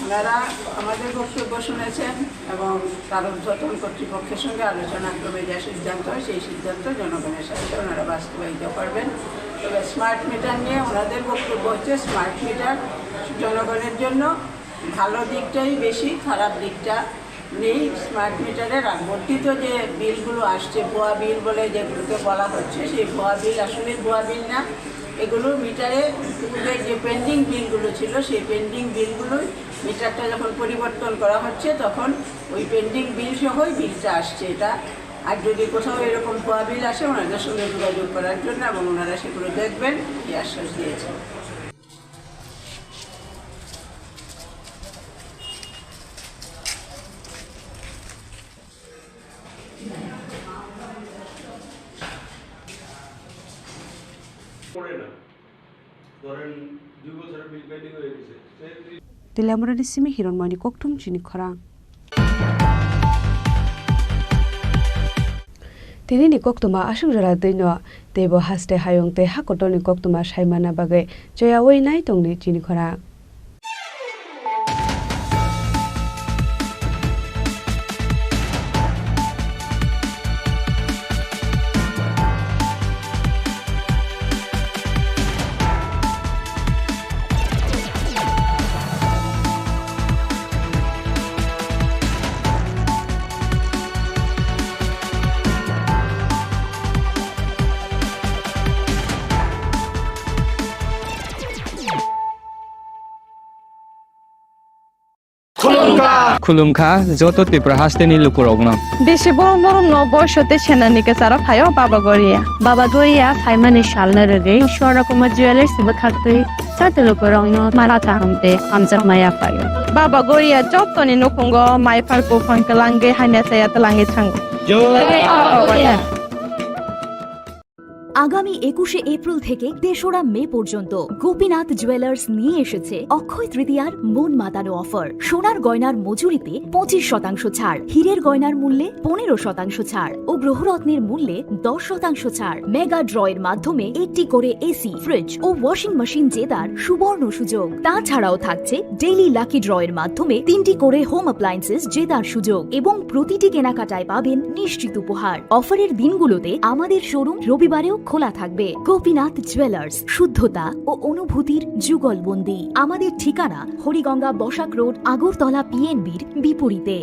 ওনারা আমাদের বক্তব্য শুনেছেন এবং তার ঊর্ধ্বতন কর্তৃপক্ষের সঙ্গে আলোচনা ক্রমে যা সিদ্ধান্ত হয়, সেই সিদ্ধান্ত জনগণের স্বার্থে ওনারা বাস্তবায়িত করবেন। তবে স্মার্ট মিটার নিয়ে ওনাদের বক্তব্য হচ্ছে, স্মার্ট মিটার জনগণের জন্য ভালো দিকটাই বেশি, খারাপ দিকটা নেই। স্মার্ট মিটারের আবর্তিত যে বিলগুলো আসছে, ভুয়া বিল বলে যেগুলোকে বলা হচ্ছে, সেই ভুয়া বিল আসলে ভুয়া বিল না। এগুলো মিটারে পূর্বের যে পেন্ডিং বিলগুলো ছিল, সেই পেন্ডিং বিলগুলোই মিটারটা যখন পরিবর্তন করা হচ্ছে, তখন ওই পেন্ডিং বিল সহই বিলটা আসছে এটা। আর যদি কোথাও এরকম ভুয়া বিল আসে, ওনাদের সঙ্গে যোগাযোগ করার জন্য, এবং ওনারা সেগুলো দেখবেন, এই আশ্বাস দিয়েছেন। পড়ে না, ধরেন দুই বছরের বিল পেন্ডিং হয়ে গেছে, সেই Teliamura ni simi Hironmoy ni kokthum chini khorang. Tinini koktwma aswk jora twino, teibo haste hayung tei ha kotorni koktwma saimana bagwi choyaui nai tongdi chini khorang. Khulumkha joto Tripura hasteni lukurokno. Bisi borok norokno boiso tei senani kwcharo phaio Baba Goria. Baba Goria phaimani salno rwgwi Swarna Kumar Jewellers bwkhaktwi joto lukurokno mala kaham tei hamjakma yaphaio. Baba Goria jotoni nukhungo maiphar buphang kwlangwi hamya chaya twlangwi thango. Jai Baba Goria. আগামী একুশে এপ্রিল থেকে তেসরা মে পর্যন্ত গোপীনাথ জুয়েলার্স নিয়ে এসেছে অক্ষয় তৃতীয়ার মন মাতানো অফার। সোনার গয়নার মজুরিতে পঁচিশ শতাংশ ছাড়, হীরের গয়নার মূল্যে পনেরো শতাংশ ছাড় ও গ্রহরত্নের মূল্যে দশ শতাংশ ছাড়। মেগা ড্রয়ের মাধ্যমে একটি করে এসি, ফ্রিজ ও ওয়াশিং মেশিন জেতার সুবর্ণ সুযোগ। তাছাড়াও থাকছে ডেইলি লাকি ড্রয়ের মাধ্যমে তিনটি করে হোম অ্যাপ্লায়েন্সেস জেতার সুযোগ এবং প্রতিটি কেনাকাটায় পাবেন নিশ্চিত উপহার। অফারের দিনগুলোতে আমাদের শোরুম রবিবারেও খোলা থাকবে। গোপীনাথ জুয়েলার্স, শুদ্ধতা ও অনুভূতির যুগলবন্দি। আমাদের ঠিকানা হরিগঙ্গা বসাক রোড, আগরতলা পিএনবির বিপরীতে।